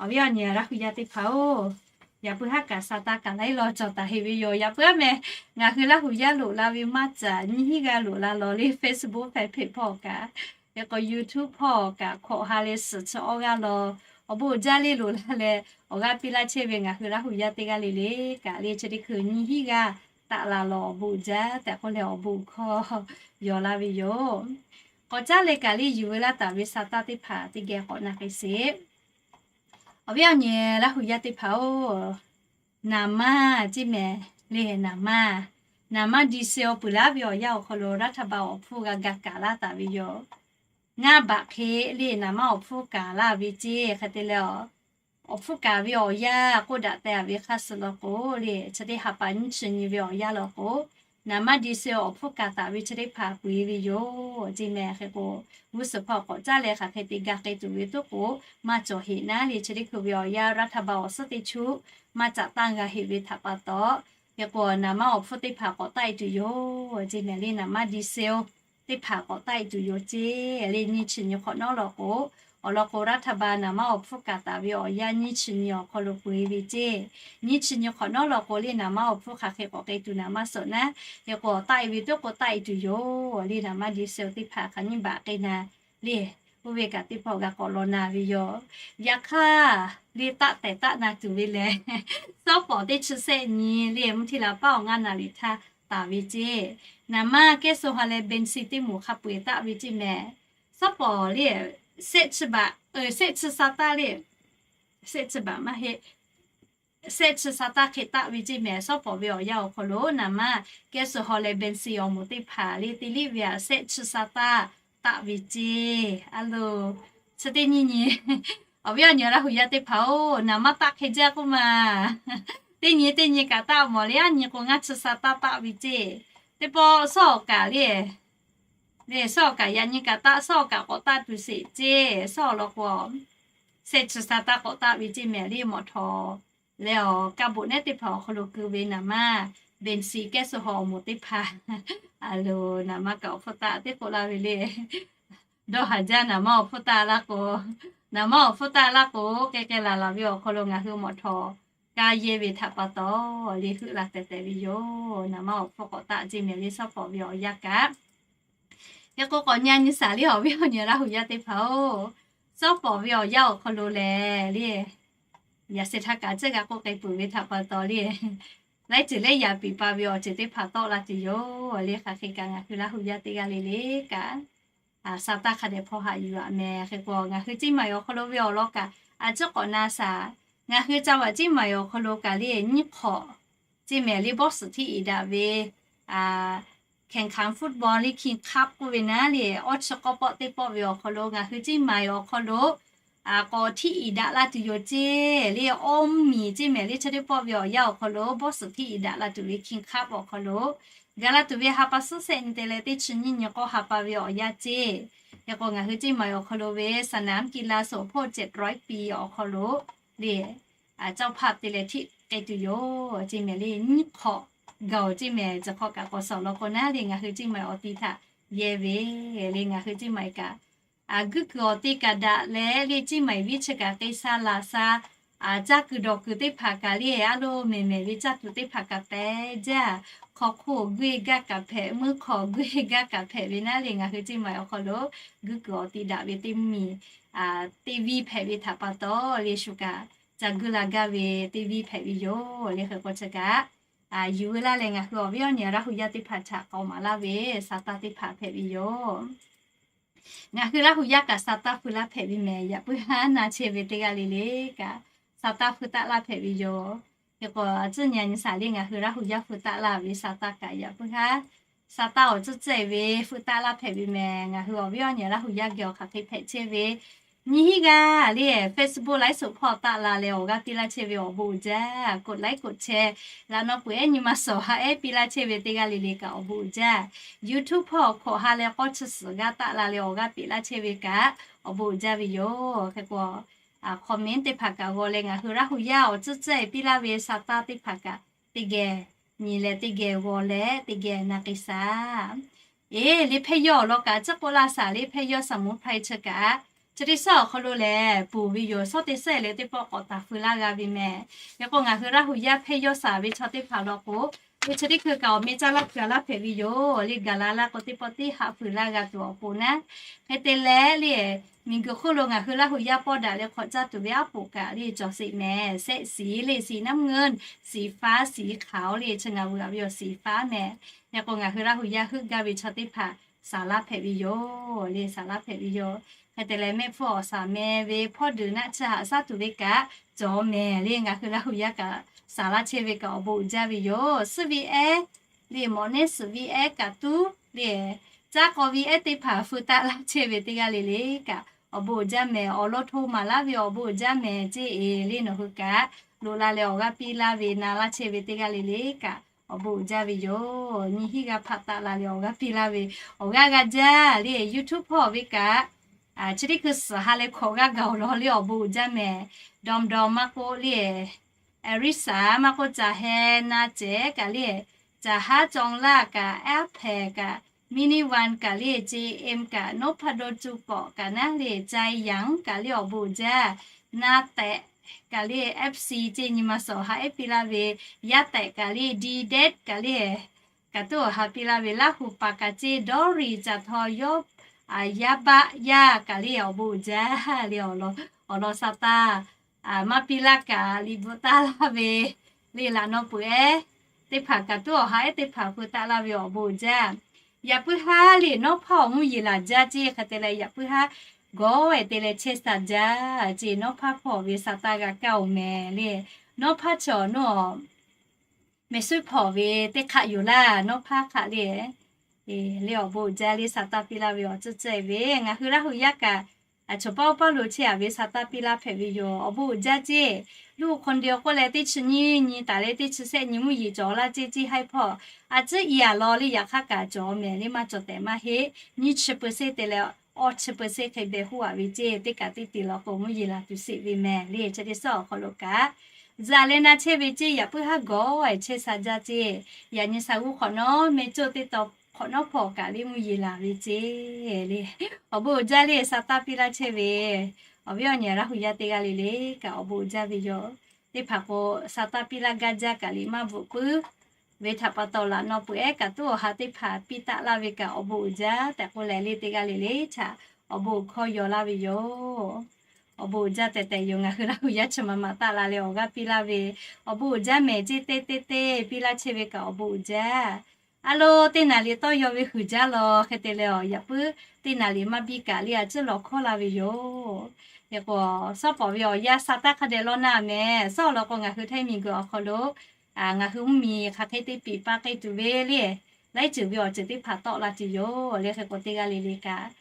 Awˬ viˉ awˬ nyi Laˇ hu yaˇ teˇ hpaˍ-oˬ, yaꞈ puiˉ haˉ kaꞈ sa taˇ kaꞈ laiˉ law cawˬ taˍ heˍ ve yoˬ. Yaꞈ puiˉ aˉ mehˍ, ngaˬ hui Laˇ hu yaˇ loꞈ la ve maˇ caˬ nyiˇ hinˉ g'aˇ loꞈ la lawˬ le, Facebook hpehꞈ hpehꞈ hpawˇ kaꞈ, hk'e k'o YouTube hpawˇ kaꞈ hkawꞈ ha leh suhˍ chi awˇ g'aˇ law, awˬ bon uiˍ jaˇ le loꞈ la leh awˬ g'aˇ piˇ laˇ chehˇ ve ngaˬ hui Laˇ hu yaˇ teˇ g'aˇ le le kaꞈ le, chi teˇ hkui nyiˇ hinˉ g'aˇ taˆ la lawˬ awˬ bon uiˍ jaˇ tehꞈ k'oˆ leh awˬ bon hkawˇ yaw laˇ ve yoˬ. K'awꞈ caˉ leh kaꞈ le yuˬ ve laˇ taˍ ve sa taˇ teˇ hpaˍ teˇ geh k'awꞈ na k'ai sheˍ. Awˬ viˉ awˬ nyi Laˇ hu yaˇ teˇ hpaˍ-oˬ, naˍ manˇ ceˇ mehˍ le. Naˍ manˇ, naˍ manˇ diesel puiˍ laˇ ve awˬ yanˇ awˬ hk'aw lo รัฐบาล awˬ hpfuhˇ g'a ga kaˍ laˇ taˍ ve yoˬ. Ngaˇ baꞈ hk'e le naˍ manˇ awˬ hpfuhˇ kaˍ laˇ ve ceˇ. Hk'e te leh, awˬ hpfuhˇ kaˍ ve awˬ yanˇ k'oˆ daꞈ teh a ve hk'aˇ suh law k'o le, chi teˇ ha pa nyiˇ chi nyi ve awˬ yanˇ law k'o, naˍ manˇ diesel awˬ hpfuhˇ kaˍ taˍ ve chi teˇ hpaˍ peu eˬ ve yoˬ ceˇ mehˍ. Hk'e k'o, g'uˇ suhˍ hpawˇ k'awꞈ caˉ leh hk'aˬ hk'e te ga k'ai tuˬ ve tuˉ k'o, maˇ cawˬ heˍ naˉ le, chi teˇ hkui ve awˬ yanˇ รัฐบาล awˬ suhˉ teˇ chuˇ maˇ caꞈ tanˇ g'a heˍ ve htaꞈ pa taw, hk'e k'o naˍ manˇ awˬ hpfuhˇ teˇ hpaˍ k'awꞈ taˆ e tuˬ yoˬ ceˇ mehˍ le. Naˍ manˇ diesel teˇ hpaˍ k'awꞈ taˆ e tuˬ yoˬ ceˇ le. Nyiˇ chi nyi hk'awꞈ nawˉ law k'o, awˬ lawn k'o รัฐบาล naˍ manˇ awˬ hpfuhˇ kaˍ taˍ ve awˬ yanˇ nyiˇ chi nyi awˬ hk'aw lo peu eˬ ve ceˇ. Nyiˇ chi nyi hk'awꞈ nawˉ law k'o le naˍ manˇ awˬ hpfuhˇ hk'aˬ hk'e k'awꞈ k'ai tuˬ naˍ manˇ suhˍ naˉ, hk'e k'o taˆ e ve tuˉ k'o taˆ e tuˬ yoˬ le. Naˍ manˇ diesel teˇ hpaˍ hk'aˬ nyiˇ baꞈ k'ai na le, oˇ ve kaꞈ teˇ hpawˇ g'a k'awꞈ law na ve yoˬ. Yaꞈ hk'aˇ le, taˆ tehˬ taˆ na tuˬ ve lehˬ, sawˉ pawˍ teˇ chi sehˆ nyi le, mvuhˇ hteˇ la paˉ awˬ ngaˇ naˍ riˍ htaˇ taˍ ve ceˇ. Naˍ manˇ แก๊สโซฮอล์ leh เบนซิน teˇ moˍ hk'a peu eˬ taˆ ve ceˇ mehˍ. Sawˉ pawˍ le, sehˆ chi baꞈ, sehˆ chi sa taˇ le, sehˆ chi baꞈ maˇ heˆ, sehˆ chi sa taˇ hk'e taˆ ve ceˇ mehˍ. Sawˉ pawˍ ve awˬ yanˇ awˬ hk'aw lo naˍ manˇ แก๊สโซฮอล์ leh เบนซิน awˬ moˍ teˇ hpaˍ le te liˇ ve aꞈ sehˆ chi sa taˇ taˆ ve ceˇ. A lo, chi teˇ nyi nyi, awˬ viˉ awˬ nyi Laˇ hu yaˇ teˇ hpaˍ-oˬ, naˍ manˇ taˆ hk'e jaˇ k'oˆ ma, teˇ nyi teˇ nyi kaꞈ taˆ mawˬ le. Aˉ nyi k'o ngaˇ chi sa taˇ taˆ ve ceˇ. Teˇ pawˆ sawˉ awˬ kaꞈ le, le sawˉ awˬ kaꞈ yaꞈ nyi kaꞈ taˆ, sawˉ awˬ kaꞈ k'awꞈ taˆ tuˬ sheˍ ceˇ. Sawˉ awˬ lawn k'o, sehˆ chi sa taˇ k'awꞈ taˆ ve ceˇ mehˍ le. Mawꞈ htawˍ leh awˬ kaˇ boꞈ nehˉ teˇ hpaˍ awˬ hk'aw lo keu ve naˍ manˇ เบนซิน แก๊สโซฮอล์ awˬ moˍ teˇ hpaˍ, a lo, naˍ manˇ kaꞈ awˬ hpfuhˇ taˆ teˇ k'oˆ laˇ ve le. Dawˇ haˍ jaˇ naˍ manˇ awˬ hpfuhˇ taˆ laˇ k'o, naˍ manˇ awˬ hpfuhˇ taˆ laˇ k'o, k'ai k'ai laˬ laˬ ve awˬ hk'aw lo ngaˬ hui mawꞈ htawˍ kaˇ yehˇ ve htaꞈ pa taw le heuˆ la tehˬ tehˬ ve yoˬ. Naˍ manˇ awˬ hpfuhˇ k'awꞈ taˆ ceˇ mehˍ le, sawˉ pawˍ ve awˬ yanˇ kaꞈ. Yaꞈ k'o k'awꞈ nyi nyi shaˍ le, awˬ viˉ awˬ nyi Laˇ hu yaˇ teˇ hpaˍ-oˬ, sawˉ pawˍ ve awˬ yanˇ awˬ hk'aw lo lehˬ le, yaꞈ shehˍ htaˇ kaꞈ ceˇ g'a k'oˆ k'ai peuˬ ve htaꞈ pa taw le, laiˉ ceuˬ leh yaꞈ piˍ pa ve awˬ ceuˬ teˇ hpaˍ tawˆ la tuˬ yoˬ le. Hk'aˬ hk'e kaꞈ ngaˬ hui Laˇ hu yaˇ teˇ g'aˇ le le kaꞈ, a, sa taˇ hk'a dehꞈ hpaw haꞈ yuˬ aꞈ mehˍ. Hk'e k'o ngaˬ hui Ceˇ maiˍ awˬ hk'aw lo ve awˬ lawn kaꞈ, a, tcuhˉ k'awꞈ na shaˍ. Ngaˬ hui ca vaꞈ Ceˇ maiˍ awˬ hk'aw lo kaꞈ le nyiˇ hk'awꞈ, Ceˇ maiˍ le บอส htiˇ iˍ daꞈ ve แข่งขันฟุตบอล le คิงส์คัพ k'oˆ ve naˉ le, awˇ chi k'awˇ pawˆ teˇ pawˆ ve awˬ hk'aw lo ngaˬ hui Ceˇ maiˍ awˬ hk'aw lo k'awꞈ htiˇ iˍ daꞈ la tuˬ yoˬ ceˇ le. Awˇ miˬ Ceˇ maiˍ le chi teˇ pawˆ ve awˬ yanˇ awˬ hk'aw lo บอส htiˇ iˍ daꞈ la tuˬ ve คิงส์คัพ awˬ hk'aw lo gaˬ la tuˬ ve ha pa suhˉ shehˆ nyi te leh teˇ chi nyiˇ nyi k'awˇ ha pa ve awˬ yanˇ ceˇ. Hk'e k'o ngaˬ hui Ceˇ maiˍ awˬ hk'aw lo ve สนามกีฬาสมโพธิ เจ็ดร้อยปี awˬ hk'aw lo le, a, เจ้าภาพ te leh htiˆ k'ai tuˬ yoˬ ceˇ mehˍ le. Nyiˇ hk'awꞈ gaˬ-oˬ ceˇ mehˍ, tcuh hk'awꞈ kaꞈ k'awꞈ sawˍ law k'o naˉ le ngaˬ hui Ceˇ maiˍ awˬ ti htaꞈ yehˇ ve le. Ngaˬ hui Ceˇ maiˍ kaꞈ, a, guˇ kuiˬ awˬ te kaꞈ daꞈ leh le Ceˇ maiˍ viˉ chi kaꞈ k'ai sha laˬ sha, a, caˇ kuiˬ dawˬ kuiˬ teˇ hpaˍ kaꞈ le a loˍ mehˍ mehˍ ve caˇ tuˬ teˇ hpaˍ kaꞈ pehꞈ jaˇ. Hk'aw hk'oˆ guˇ e gaˇ kaꞈ hpehꞈ, meuˇ hk'aw guˇ e gaˇ kaꞈ hpehꞈ ve naˉ le ngaˬ hui Ceˇ maiˍ awˬ hk'aw lo guˇ kuiˬ awˬ te daꞈ ve teˇ miˬ, a, teˇ viˇ hpehꞈ ve htaꞈ pa taw le shu kaꞈ ca guˇ la gaˇ ve teˇ viˇ hpehꞈ ve yoˬ le. Hk'e k'o chi kaꞈ, a, yuˬ veu laˇ leh ngaˬ hui awˬ viˉ awˬ nyi Laˇ hu yaˇ teˇ hpaˍ htaꞈ k'awꞈ maˍ laˇ ve sa taˇ teˇ hpaˍ hpehꞈ ve yoˬ. Ngaˬ hui Laˇ hu yaˇ kaꞈ sa taˇ hpui laˇ hpehꞈ ve mehˍ. Yaꞈ puiˉ haˉ na chehˇ ve teˇ g'aˇ le le kaꞈ sa taˇ hpui taˆ laˇ hpehꞈ ve yoˬ. Hk'e k'o tcuhˉ nyi nyi shaˍ le ngaˬ hui Laˇ hu yaˇ hpui taˆ laˇ ve sa taˇ kaꞈ yaꞈ puiˉ haˉ sa taˇ awˬ tcuhˉ tcuhˉ e ve hpui taˆ laˇ hpehꞈ ve mehˍ. Ngaˬ hui awˬ viˉ awˬ nyi Laˇ hu yaˇ geh awˬ hk'aˬ hk'e hpehꞈ chehˇ ve nyiˇ hinˉ g'aˇ le Facebook ไลฟ์สด hpawˇ taˆ la leh awˬ g'aˇ piˇ laˇ chehˇ ve awˬ bon uiˍ jaˇ. กดไลค์ กดแชร์ laꞈ naw peuˬ ehˉ nyi ma sawˍ ha ehˉ piˇ laˇ chehˇ ve teˇ g'aˇ le le kaꞈ awˬ bon uiˍ jaˇ. YouTube hpawˇ hkawꞈ ha leh k'awˇ chi suhˍ g'aˇ taˆ la leh awˬ g'aˇ peꞈ laˇ chehˇ ve kaꞈ awˬ bon uiˍ jaˇ ve yoˬ. Hk'e k'o, a, comment teˇ hpaˍ kaꞈ g'aw leh ngaˬ hui Laˇ hu yaˇ awˬ tcuhˉ tcuhˉ e piˇ laˇ ve sa taˇ teˇ hpaˍ kaꞈ teˇ geh nyi leh teˇ geh g'aw leh teˇ geh na k'ai shaˍ. Eˬ, le hpehˇ yawˇ awˬ lawn kaꞈ tcuhˉ k'oˆ laˇ shaˍ le hpehˇ yawˇ สมุนไพร chi kaꞈ chi teˇ suhˉ awˬ hk'aw lo lehˬ ponˬ ve yoˬ. Shawˉ teˇ suhˉ e leh teˇ pawˆ k'awꞈ taˍ feu laˇ g'a ve mehˍ. Hk'e k'o ngaˬ hui Laˇ hu yaˇ hpehˇ yawˇ shaˍ ve chaw teˇ hpaˍ law k'o, ve chi teˇ hkui kaꞈ awˬ meh caˇ laˇ hpui a laˇ hpehꞈ ve yoˬ le. Gaˬ la laˇ k'o teˇ pawˆ teˇ haꞈ feu laˇ g'a tuˬ awˬ pon naˉ. Hk'e te leh le, miˬguiˬ hk'oˆ lo ngaˬ hui Laˇ hu yaˇ pawˇ daꞈ leh hk'awꞈ caˇ tuˬ ve aˉ poꞈ kaꞈ le cawˬ sheˍ mehˍ. Shehˆ shiˍ le, สีน้ำเงิน สีฟ้า สีขาว le chi ngaˬ hui a ve awˬ สีฟ้า mehˍ. Hk'e k'o ngaˬ hui Laˇ hu yaˇ heuˆ gaˇ ve chaw teˇ hpaˍ shaˍ laˇ hpehꞈ ve yoˬ le, shaˍ laˇ hpehꞈ ve yoˬ. Hk'e te leh mehˆ hpfuhˇ awˬ shaˍ meh ve hpawˇ deuˬ naˆ chi haꞈ shaˉ tuˬ ve kaꞈ cawˬ mehˍ le. Ngaˬ hui Laˇ hu yaˇ kaꞈ shaˍ laˇ chehˇ ve kaꞈ awˬ bon uiˍ jaˇ ve yoˬ. Suhˉ ve ehˉ le, mawꞈ nehˉ suhˍ ve ehˉ kaꞈ tuˉ le, caˉ k'aw ve ehˉ teˇ hpaˍ feu taˆ laˇ chehˇ ve teˇ g'aˇ le le kaꞈ awˬ bon uiˍ jaˇ mehˍ. Awˬ lawn hto maˍ laˇ ve awˬ bon uiˍ jaˇ mehˍ ceˇ e le nawˬ hui kaꞈ loꞈ la leh awˬ g'aˇ piˇ laˇ ve na laˇ chehˇ ve teˇ g'aˇ le le kaꞈ awˬ bon uiˍ jaˇ ve yoˬ. Nyiˇ hinˉ g'aˇ hpaˆ taˆ la leh awˬ g'aˇ piˇ laˇ ve awˬ g'aˇ g'a jaˇ le. YouTube hpawˇ ve kaꞈ chi teˇ hkui suhˍ ha leh hkawꞈ g'aˇ gaˬ awˬ lawn le awˬ bon uiˍ jaˇ mehˍ. Dawˬ dawˬ maˇ k'oˆ le, Erisaˍ maˇ k'oˆ, Caˬ heh na cehˬ kaꞈ le, Caˬ haˉ cawˬ laˇ kaꞈ, Aˉ hpehˍ kaꞈ, Mini One kaꞈ le, J M kaꞈ, Nawˉ hpaˇ daw cu kawꞈ kaꞈ naˉ le, Cai Yang kaꞈ le awˬ bon uiˍ jaˇ. Na tehꞈ kaꞈ le, F C ceˇ nyi ma sawˍ ha ehˉ piˇ laˇ ve, Yaˇ tehꞈ kaꞈ le, D Date kaꞈ le, kaꞈ tuˉ awˬ ha piˇ laˇ ve Laˇ hu paˍ kaꞈ ceˇ, Dawˇ riˍ caˬ htaw yawˇ, a, yaˇ baˆ yaˇ kaꞈ le awˬ bon uiˍ jaˇ le. Awˬ lawn sa taˇ maˇ piˇ laˇ kaꞈ liꞈ bvuhꞈ taˍ laˇ ve le laꞈ naw peuˬ ehˉ teˇ hpaˍ kaꞈ tuˉ awˬ ha ehˉ teˇ hpaˍ feu taˆ laˇ ve awˬ bon uiˍ jaˇ. Yaꞈ puiˉ haˉ le Nawˉ hpaˇ awˬ mvuhˇ yeˬ laˬ jaˇ ceˇ. Hk'e te leh yaꞈ puiˉ haˉ gawˇ ehˍ te leh chehˇ sha jaˇ ceˇ. Nawˉ hpaˇ hpawˇ ve sa taˇ g'a kaˇ oˬ mehˍ le. Nawˉ hpaˇ chi awˬ nawˉ mehˍ suhˉ hpawˇ ve teˇ hk'aˆ yoˬ laˇ. Nawˉ hpaˇ hk'aˆ le, le awˬ bon uiˍ jaˇ le sa taˇ piˇ laˇ ve awˬ tcuhˉ tcuhˉ e ve ngaˬ hui Laˇ hu yaˇ kaꞈ a choˬ paˇ oˇ paˇ lo chehˇ a ve sa taˇ piˇ laˇ hpehꞈ ve yoˬ. Awˬ bon uiˍ jaˇ ceˇ. Luˇ hk'aw nde awˬ k'oˆ leh teˇ chi nyiˇ nyi taˍ leh teˇ chi shehˆ nyi mvuhˇ yeˬ cawˬ laˇ ceˇ ceˇ haiˉ hpawˇ a tcuhˉ i a law le yaꞈ hk'aˇ kaꞈ cawˬ mehˍ le maˇ cawˬ tehꞈ maˇ heˆ. Nyiˇ chi เปอร์เซ็นต์ te leh awˇ chi เปอร์เซ็นต์ hk'e beh huˉ a ve ceˇ. Teˇ kaꞈ teˇ te law k'o mvuhˇ yeˬ laˬ tuˬ sheˍ ve mehˍ le. Chi teˇ suhˉ awˬ hk'aw lo kaꞈ zuhꞈ leh na chehˇ ve ceˇ. Yaꞈ puiˉ haˉ gawˇ ehˍ chehˇ sha jaˇ ceˇ. Yaꞈ nyi sha g'uˇ hk'awꞈ nawˉ meh coˇ teˇ taw hk'awꞈ nawˉ hpawˇ kaꞈ le mvuhˇ yeˬ laˬ ve ceˇ le. Awˬ bon uiˍ jaˇ le sa taˇ piˇ laˇ chehˇ ve awˬ viˉ awˬ nyi Laˇ hu yaˇ teˇ g'aˇ le le kaꞈ awˬ bon uiˍ jaˇ ve yoˬ. Teˇ hpaˍ k'o sa taˇ piˇ laˇ gaˇ jaˇ kaꞈ liꞈ maˇ bvuhꞈ puiˉ ve htaꞈ pa taw laꞈ naw peuˬ ehˉ kaꞈ tuˉ awˬ ha teˇ hpaˍ piˇ taˆ laˇ ve kaꞈ awˬ bon uiˍ jaˇ tehꞈ k'oˆ leh le teˇ g'aˇ le le htaꞈ awˬ bon uiˍ hkawˇ yaw laˇ ve yoˬ. Awˬ bon uiˍ jaˇ tehꞈ tehꞈ yoˬ. Ngaˬ hui Laˇ huˍ yaˇ chi ma ma taˆ la leh awˬ g'aˇ piˇ laˇ ve awˬ bon uiˍ jaˇ mehˍ. Ceˇ teˇ teˇ teˇ piˇ laˇ chehˇ ve kaꞈ awˬ bon uiˍ jaˇ. A lo, teˇ naˍ riˍ tawˇ yaw ve huiˍ jaˇ law hk'e te leh, yaꞈ puiˉ teˇ naˍ riˍ maˇ biˇ kaꞈ le a ciˉ lawˬ hkawˇ la ve yoˬ. Hk'e k'o, shawˉ pawˍ ve awˬ yanˇ sa taˇ hk'a dehꞈ law na mehˍ. Shawˉ law k'o, ngaˬ hui htaiˇ miˬguiˬ awˬ hk'aw lo ngaˬ hui mvuhˇmiˬ hk'aˬ hk'e te piˍ pa k'ai tuˬ ve le, laiˉ ceuˬ ve awˬ ceuˬ teˇ hpaˍ tawˆ la tuˬ yoˬ le. Hk'e k'o, teˇ g'aˇ le le kaꞈ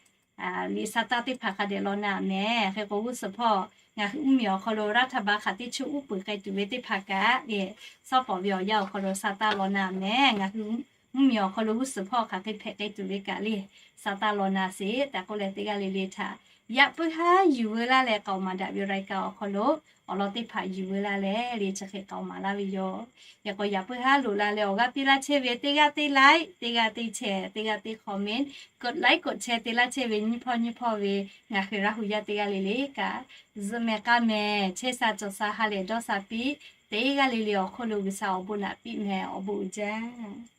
liꞈ sa taˇ teˇ hpaˍ hk'a dehꞈ law na mehˍ. Hk'e k'o, g'uˇ suhˍ hpawˇ ngaˬ hui mvuhˇmiˬ awˬ hk'aw lo raˇ htaˇ ba hk'aˬ teˇ chu uˉ peunˍ k'ai tuˬ ve teˇ hpaˍ kaꞈ le, shawˉ pawˍ ve awˬ yanˇ awˬ hk'aw lo sa taˇ law na mehˍ. Ngaˬ hui mvuhˇmiˬ awˬ hk'aw lo g'uˇ suhˍ hpawˇ hk'aˬ hk'e hpehꞈ k'ai tuˬ ve kaꞈ le, sa taˇ law na sheˍ tehꞈ k'oˆ leh, teˇ g'aˇ le le htaꞈ yaꞈ puiˉ haˉ yuˬ veu laˇ leh k'aoˍ maˍ daꞈ ve awˬ laiˉ kaꞈ awˬ hk'aw lo awˬ lawn teˇ hpaˍ yuˬ veu laˇ leh le chi hk'e k'aoˍ maˍ laˇ ve yoˬ. Hk'e k'o, yaꞈ puiˉ haˉ loꞈ la leh awˬ g'aˇ piˇ laˇ chehˇ ve teˇ g'aˇ teˇ like, teˇ g'aˇ teˇ share, teˇ g'aˇ teˇ comment, กดไลค์ กดแชร์ te laˇ chehˇ ve nyiˇ hpawˇ nyiˇ hpawˇ ve ngaˬ hui Laˇ huˍ yaˇ teˇ g'aˇ le le kaꞈ, zuhꞈ mehˍ k'a mehˍ, chehˇ sha cawˬ sha ha lehˬ dawˇ sha piˇ, teˇ g'aˇ le le awˬ hk'oˆ lo G'uiˬsha awˬ bon naꞈ piˇ mehˍ. Awˬ bon uiˍ jaˇ.